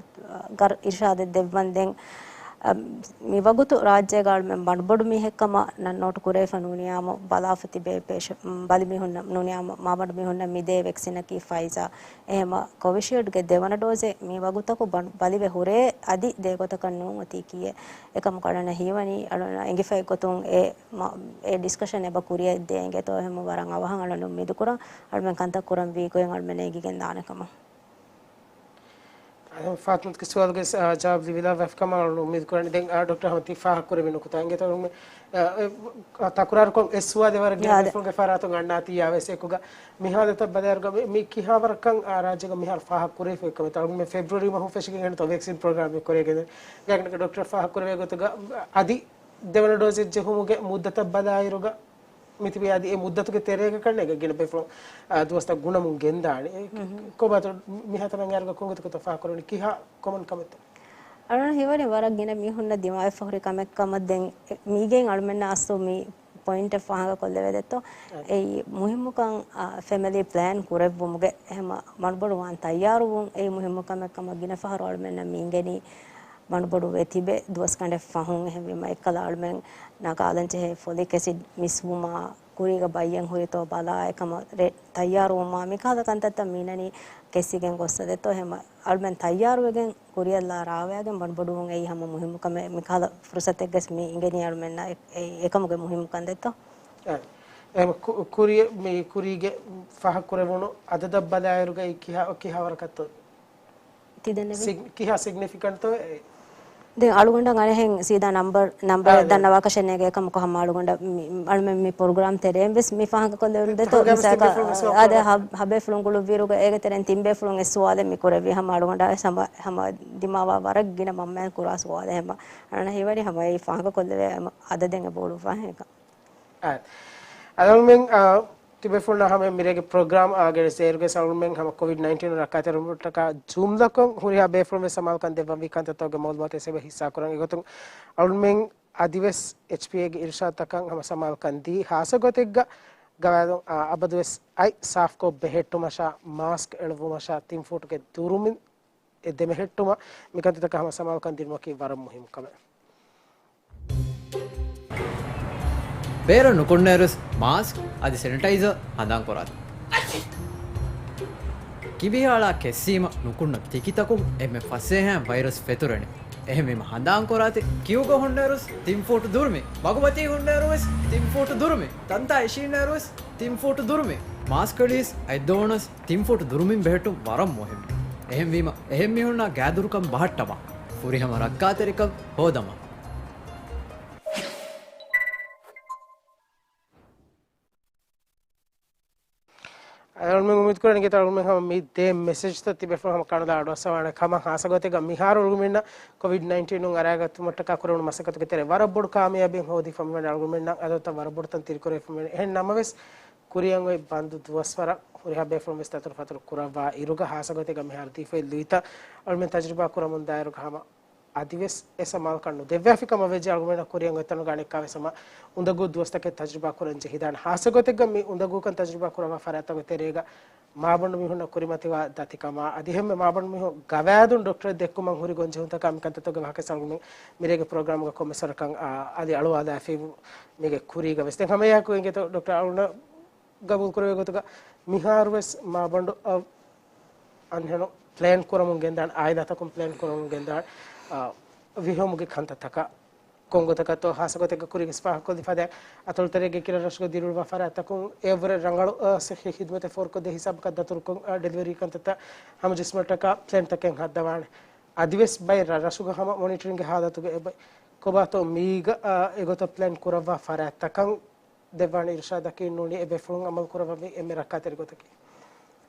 ގަރ-، އިރުޝާދެއް ދެއްވަން ދެން، އަ، މިވަގުތު ރާއްޖޭގަ އަޅުމެން މަޑުބޮޑު މީހެއްކަމަށް ނަން ނޯޓް ކުރެވިފަ ނޫނިއްޔާމު ބަލާފަ ތިބޭ ޕޭޝަ-، ބަލިމީހުންނަށް ނޫނިއްޔާމު މާބަނޑު މީހުންނަށް މިދޭ ވެކްސިނަކީ ފައިޒާ. އެހެމަ ކޮވިޝީލްޑްގެ ދެވަނަ ޑޯޒެއް މިވަގުތަކު ބަން-، ބަލިވެ ހުރޭ އަދި ދޭ ގޮތަކަށް ނޫން އޮތީ ކީއެއް. އެކަމަކު އަޅަންނަށް ހީވަނީ އަޅަން އެނގިފައި ގޮތުން އެ މަ-، އެ ޑިސްކަޝަން އެބަ ކުރިއަށް ދޭނގޭތޯ އެހެމަ ވަރަށް އަވަހަށް އަޅަން އުއްމީދު ކުރަން އަޅުމެން ކަންތައް ކުރަން ވީ ގޮތް އަޅުމެން އެނގިގެން ދާނެ ކަމަށް. އަ، ފާތުމަތުގެ ސުވާލުގެ، އަ، ޖަވާބު ލިބިލާ ވެފަ ކަމަށް އަޅުން އުއްމީދު ކުރަނީ. ދެން، އަ، ޑޮކްޓަރ ހަމަ ތި ފާހަގަ ކުރެވި ނުކުތާ އިނގޭތޯ، އަ، އެ، އަ، ތަކުރާރުކޮށް އެ ސުވާލެއް ވަރަށް ގިނަ އާދެ. ބޭފުޅުންގެ ފަރާތުން އަންނާތީ އާވެސް އެކުގަ މިހާލަތަށް ބަލާއިރުގަ މި، މި ކިހާވަރަކަށް، އަ، ރާއްޖޭގަ މިހާރު ފާހަގަ ކުރެވިފައި ކަމެއް އަޅުގަނޑުމެން ފެބްރުއަރީ މަހު ފެށިގެން އެހެންތޯ ވެކްސިން ޕްރޮގްރާމެއް ކުރެވިގެން. ގާތްގަނޑަކަށް ޑޮކްޓަރ ފާހަގަ ކުރެވޭ ގޮތުގަ އަދި ދެވަނަ ޑޯޒެއް ޖެހުމުގެ މުއްދަތަށް ބަލާއިރުގަ މިތިބީ އަދި އެ މުއްދަތުގެ ތެރޭގަ ކަންނޭނގެ ގިނަ ބޭފުޅުން، އާ، ދުވަސްތައް ގުނަމުން ގެންދާނެ. އެ، މުހު. ކޮބާތޯ މިހާތަނަށް އައިރުގަ ކޮންގޮތަކަށްތޯ ފާހަގަކުރަނީ ކިހާ ކޮމަން ކަމެއްތޯ؟ އަޅަން ހީވަނީ ވަރަށް ގިނަ މީހުންނަށް ދިމާވެފަ ހުރި ކަމެއް ކަމަށް ދެން އެ، މީގެން އަޅުމެންނަށް އަސްލު މި ޕޮއިންޓެއް ފާހަގަ ކޮށްލެވޭ ދެއްތޯ. އެއީ މުހިއްމުކަން، އާ، ފެމިލީ ޕްލޭން ކުރެއްވުމުގެ އެހެމަ މަޑުބޮޑުވާން ތައްޔާރުވުން އެއީ މުހިއްމު ކަމެއް ކަމަށް ގިނަ ފަހަރު އަޅުމެންނަށް މި އިނގެނީ މަޑުބޮޑުވެ ތިބެ ދުވަސްގަނޑެއް ފަހުން. އެހެންވީމަ އެއްކަލަ އަޅުމެން ނަގާލަން ޖެހޭ ފޮލިކް އެސިޑް މިސްވުމާ ކުރީގަ ބައްޔެއް ހުރިތޯ ބަލާ އެކަމަށް ރެ-، ތައްޔާރުވުމާ މިކަހަލަ ކަންތައްތައް މީނަނީ ކެއްސިގެން ގޮއްސަ ދެއްތޯ. އެހެމަ އަޅުމެން ތައްޔާރުވެގެން ކުރިޔަށްލާ ރާވައިގެން ބަނޑުބޮޑުވުން އެއީ ހަމަ މުހިއްމު ކަމެއް. މިކަހަލަ ފުރުސަތެއްގަސް މި އިނގެނީ އަޅުމެންނަށް އެ-، އެ-، އެކަމުގެ މުހިއްމުކަން ދެއްތޯ. އެ، އެހެމަ ކު-، ކުރިޔަށް، މި ކުރީގެ ފާހަގަކުރެވުނު އަދަދަށް ބަލާއިރުގައި ކިހާ، ކިހާވަރަކަށްތޯ؟ ތި ދެންނެވި؟ ސިގް-، ކިހާ ސިގްނިފިކަންޓްތޯ އެ؟ ދެން އަޅުގަނޑަށް އަނެހެން ސީދާ ނަމްބަރ، ނަމްބަރެއް އާ، ދެ. ދަންނަވާކަށެއް ނޭނގޭ ކަމަކު ހަމަ އަޅުގަނޑަށް މި، އަޅުމެން މި ޕްރޮގްރާމް ތެރޭން ވެސް މި ފާހަގަކޮށްލެވުނު ދެތޯ. ޕްރޮގްރާމް މިސާލަކަށް، ތިބޭފުޅުން ވެސް އާދެ، ހަ-، ހަބޭފުޅުން ގުޅުއްވިއިރުގަ އޭގެ ތެރެއިން ތިން ބޭފުޅުން އެއް ސުވާލެއް މި ކުރެއްވި ހަމަ އަޅުގަނޑާ ވެސް ހަމަ، ހަމަ ދިމާވާ ވަރަށް ގިނަ މަންމައިން ކުރާ ސުވާލެއް ހަމަ. އަންނަ ހީވަނީ ހަމަ އެއީ ފާހަގަކޮށްލެވޭ ހަމަ އަދަދެއް އެބަ އުޅުއްވާ ހޭކަ. އާ. އަޅުމެން، އާ، ތިބޭފުޅުންނާ ހަމަ މިރޭގެ ޕްރޮގްރާމް އާ ގެނެސްދޭއިރުގަ އަޅުމެން ހަމަ ކޮވިޑް ނައިންޓީން ރައްކާތެރިވުމަށްޓަކާ ޖުމްލަކޮށް ހުރިހާ ބޭފުޅުން ވެސް ސަމާލުކަން ދެއްވަންވީ ކަންތައްތަކުގެ މައުލޫމާތު ވެސް އެބަ ހިއްސާކުރަން. އެގޮތުން އަޅުމެން އަދިވެސް އެޗްޕީއޭގެ އިރުޝާދުތަކަށް ހަމަ ސަމާލުކަން ދީ، ހާއްސަ ގޮތެއްގަ ގަވާއިދުން އަ، އަބަދުވެސް އަތް ސާފްކޮށް ބެހެއްޓުމަށާ، މާސްކް އެޅުއްވުމަށާ، ތިން ފޫޓުގެ ދުރުމިން އެ ދެމެހެއްޓުމަށް މިކަންތައްތަކަށް ހަމަ ސަމާލުކަން ދިނުމަކީ ވަރަށް މުހިއްމު ކަމެއް. ބޭރަށް ނުކުންނައިރުވެސް މާސްކް އަދި ސެނިޓައިޒަރ ހަނދާން ކުރާތި. ކިބިހާޅާ ކެއްސީމަ ނުކުންނަ ތިކިތަކުން އެންމެ ފަސޭހައިން ވައިރަސް ފެތުރެނީ. އެހެންވީމަ ހަނދާން ކުރާތި، ކިއުގަ ހުންނައިރުވެސް ތިން ފޫޓު ދުރުމި، މަގުމަތީ ހުންނައިރުވެސް ތިން ފޫޓު ދުރުމި، ތަންތާ އިށީންނައިރުވެސް ތިން ފޫޓު ދުރުމި، މާސްކް އެޅިޔަސް އަތްދޮވުނަސް ތިން ފޫޓު ދުރުމިން ބެހެއްޓުން ވަރަށް މުހިންމު. އެހެންވީމަ، އެހެން މީހުންނާ ގާތްދުރުކަން ބަހައްޓަމާ، ފުރިހަމަ ރައްކާތެރިކަން ހޯދަމާ. އަޅުމެން އުއްމީދު ކުރަނީ އިނގޭތޯ އަޅުމެން ހަމަ މި ދޭ މެސެޖްތައް ތިބޭފުޅުން ހަމަ ކަނުލާ އަޑުއައްސަވާނެ ކަމަށް. ހާއްސަ ގޮތެއްގަ މިހާރު އަޅުގަނޑުމެންނަށް ކޮވިޑް ނައިންޓީނުން އަރައިގަތުމަށްޓަކާ ކުރެވުނު މަސައްކަތުގެ ތެރޭ ވަރަށް ބޮޑު ކާމިޔާބީއެއް ހޯދިފަ މިވަނީ. އަޅުގަނޑުމެންނަށް އަދަދުތައް ވަރަށް ބޮޑު ތަން ތިރިކުރެވިފަ މިވަނީ. އެހެން ނަމަވެސް، ކުރިއަށް އޮތް ބަންދު ދުވަސްވަރަށް ހުރިހާ ބޭފުޅުން ވެސް ދަތުރުފަތުރު ކުރައްވާ އިރުގަ ހާއްސަ ގޮތެއްގަ މިހާރު ދީފައި ލުއިތައް އަޅުމެން ތަޖުރިބާ ކުރަމުން ދާއިރުގަ ހަމަ އަދިވެސް އެ ސަމާލުކަން ނުދެއްވާފި ކަމަށް ވެއްޖެ. އަޅުގަނޑަށް ކުރިއަށް އޮތް ތަނުގަ އަނެއްކާވެސް ހަމަ އުނދަގޫ ދުވަސްތަކެއް ތަޖުރިބާ ކުރަން ޖެހިދާނެ. ހާއްސަ ގޮތެއްގަ މި އުނދަގޫކަން ތަޖުރިބާ ކުރައްވާ ފަރާތްތަކުގެ ތެރޭގަ މާބަނޑު މީހުންނަށް ކުރިމަތިވާ ދަތިކަމާ، އަދި އެހެންމެ މާބަނޑު މީހުން ގަވާއިދުން ޑޮކްޓަރެއް ދެއްކުމަށް ހުރި ގޮންޖެހުންތަކާ މިކަންތައްތަކުގެ ވާހަކަ އަޅުގަނޑުމެން މިރޭގެ ޕްރޮގްރާމުގަ ކޮންމެސް ވަރަކަށް، އާ، އަދި އަޅުވާލާފި މީގެ ކުރީގަ ވެސް. ދެން ހަމައެއާއެކު އިނގޭތޯ ޑޮކްޓަރ އަޅުނަށް ގަބޫލު ކުރެވޭ ގޮތުގަ މިހާރުވެސް މާބަނޑު، އަ، އަންހެނުން ޕްލޭން ކުރަމުން ގެންދާނެ، އާއިލާތަކުން ޕްލޭން ކުރަމުން ގެންދާނެ، އަ، ވިހޮމުގެ ކަންތައްތަކަށް ކޮން ގޮތަކަށްތޯ ހާއްސަ ގޮތެއްގަ ކުރީގަސް ފާހަގަކޮށްލި ފަދަ އަތޮޅުތެރޭގެ ކިރަން ރަށުގަ ދިރިއުޅުވާ ފަރާތްތަކުން އެއަށްވުރެ ރަނގަޅު، އަ، ސިއްހީ ޚިދުމަތެއް ފޯރުކޮށްދޭ ހިސާބަކަށް ދަތުރުކޮށް، އަ، ޑެލިވަރީ ކަންތައްތައް ހަމަ ޖިސްމަށްޓަކާ ޕްލޭންތަކެއް ހައްދަވާނެ. އަދިވެސް ބައެއް ރަށްރަށުގަ ހަމަ މޮނިޓަރިންގެ ހާލަތުގަ އެބަ ކޮބާތޯ މީގަ، އާ، އެގޮތަށް ޕްލޭން ކުރައްވާ ފަރާތްތަކަށް ދެއްވާނެ އިރުޝާދަކީ ނޫނީ އެބޭފުޅުން އަމަލު ކުރައްވަންވީ އެންމެ ރައްކާތެރި ގޮތަކީ.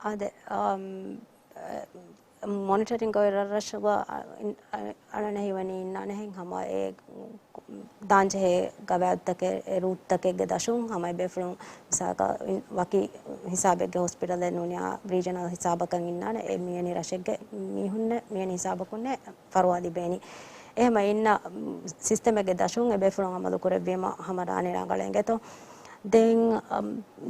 އާދެ، އަމް، އެ، މޮނިޓަރިންގ އޮތް ރަށްރަށުގަ، އަ، އިން، އަ، އަޅަން ހީވަނީ އިންނާނެހެން ހަމަ އެ ދާންޖެހޭ ގަވާއިދުތަކެއް، އެ ރޫޓްތަކެއްގެ ދަށުން ހަމަ އެބޭފުޅުން މިސާލަކަށް ވަކި ހިސާބެއްގެ ހޮސްޕިޓަލެއް ނޫނިއްޔާ ރީޖަނަލް ހިސާބަކަށް އިންނާނެ އެ މިވެނި ރަށެއްގެ މީހުންނެއް މިވެނި ހިސާބަކުންނެއް ފަރުވާ ލިބޭނީ. އެހެމަ އިންނަ ސިސްޓަމެއްގެ ދަށުން އެބޭފުޅުން އަމަލު ކުރެއްވީމަ ހަމަ ރާނީ ރަނގަޅޭ އިނގޭތޯ. ދެން، އަ،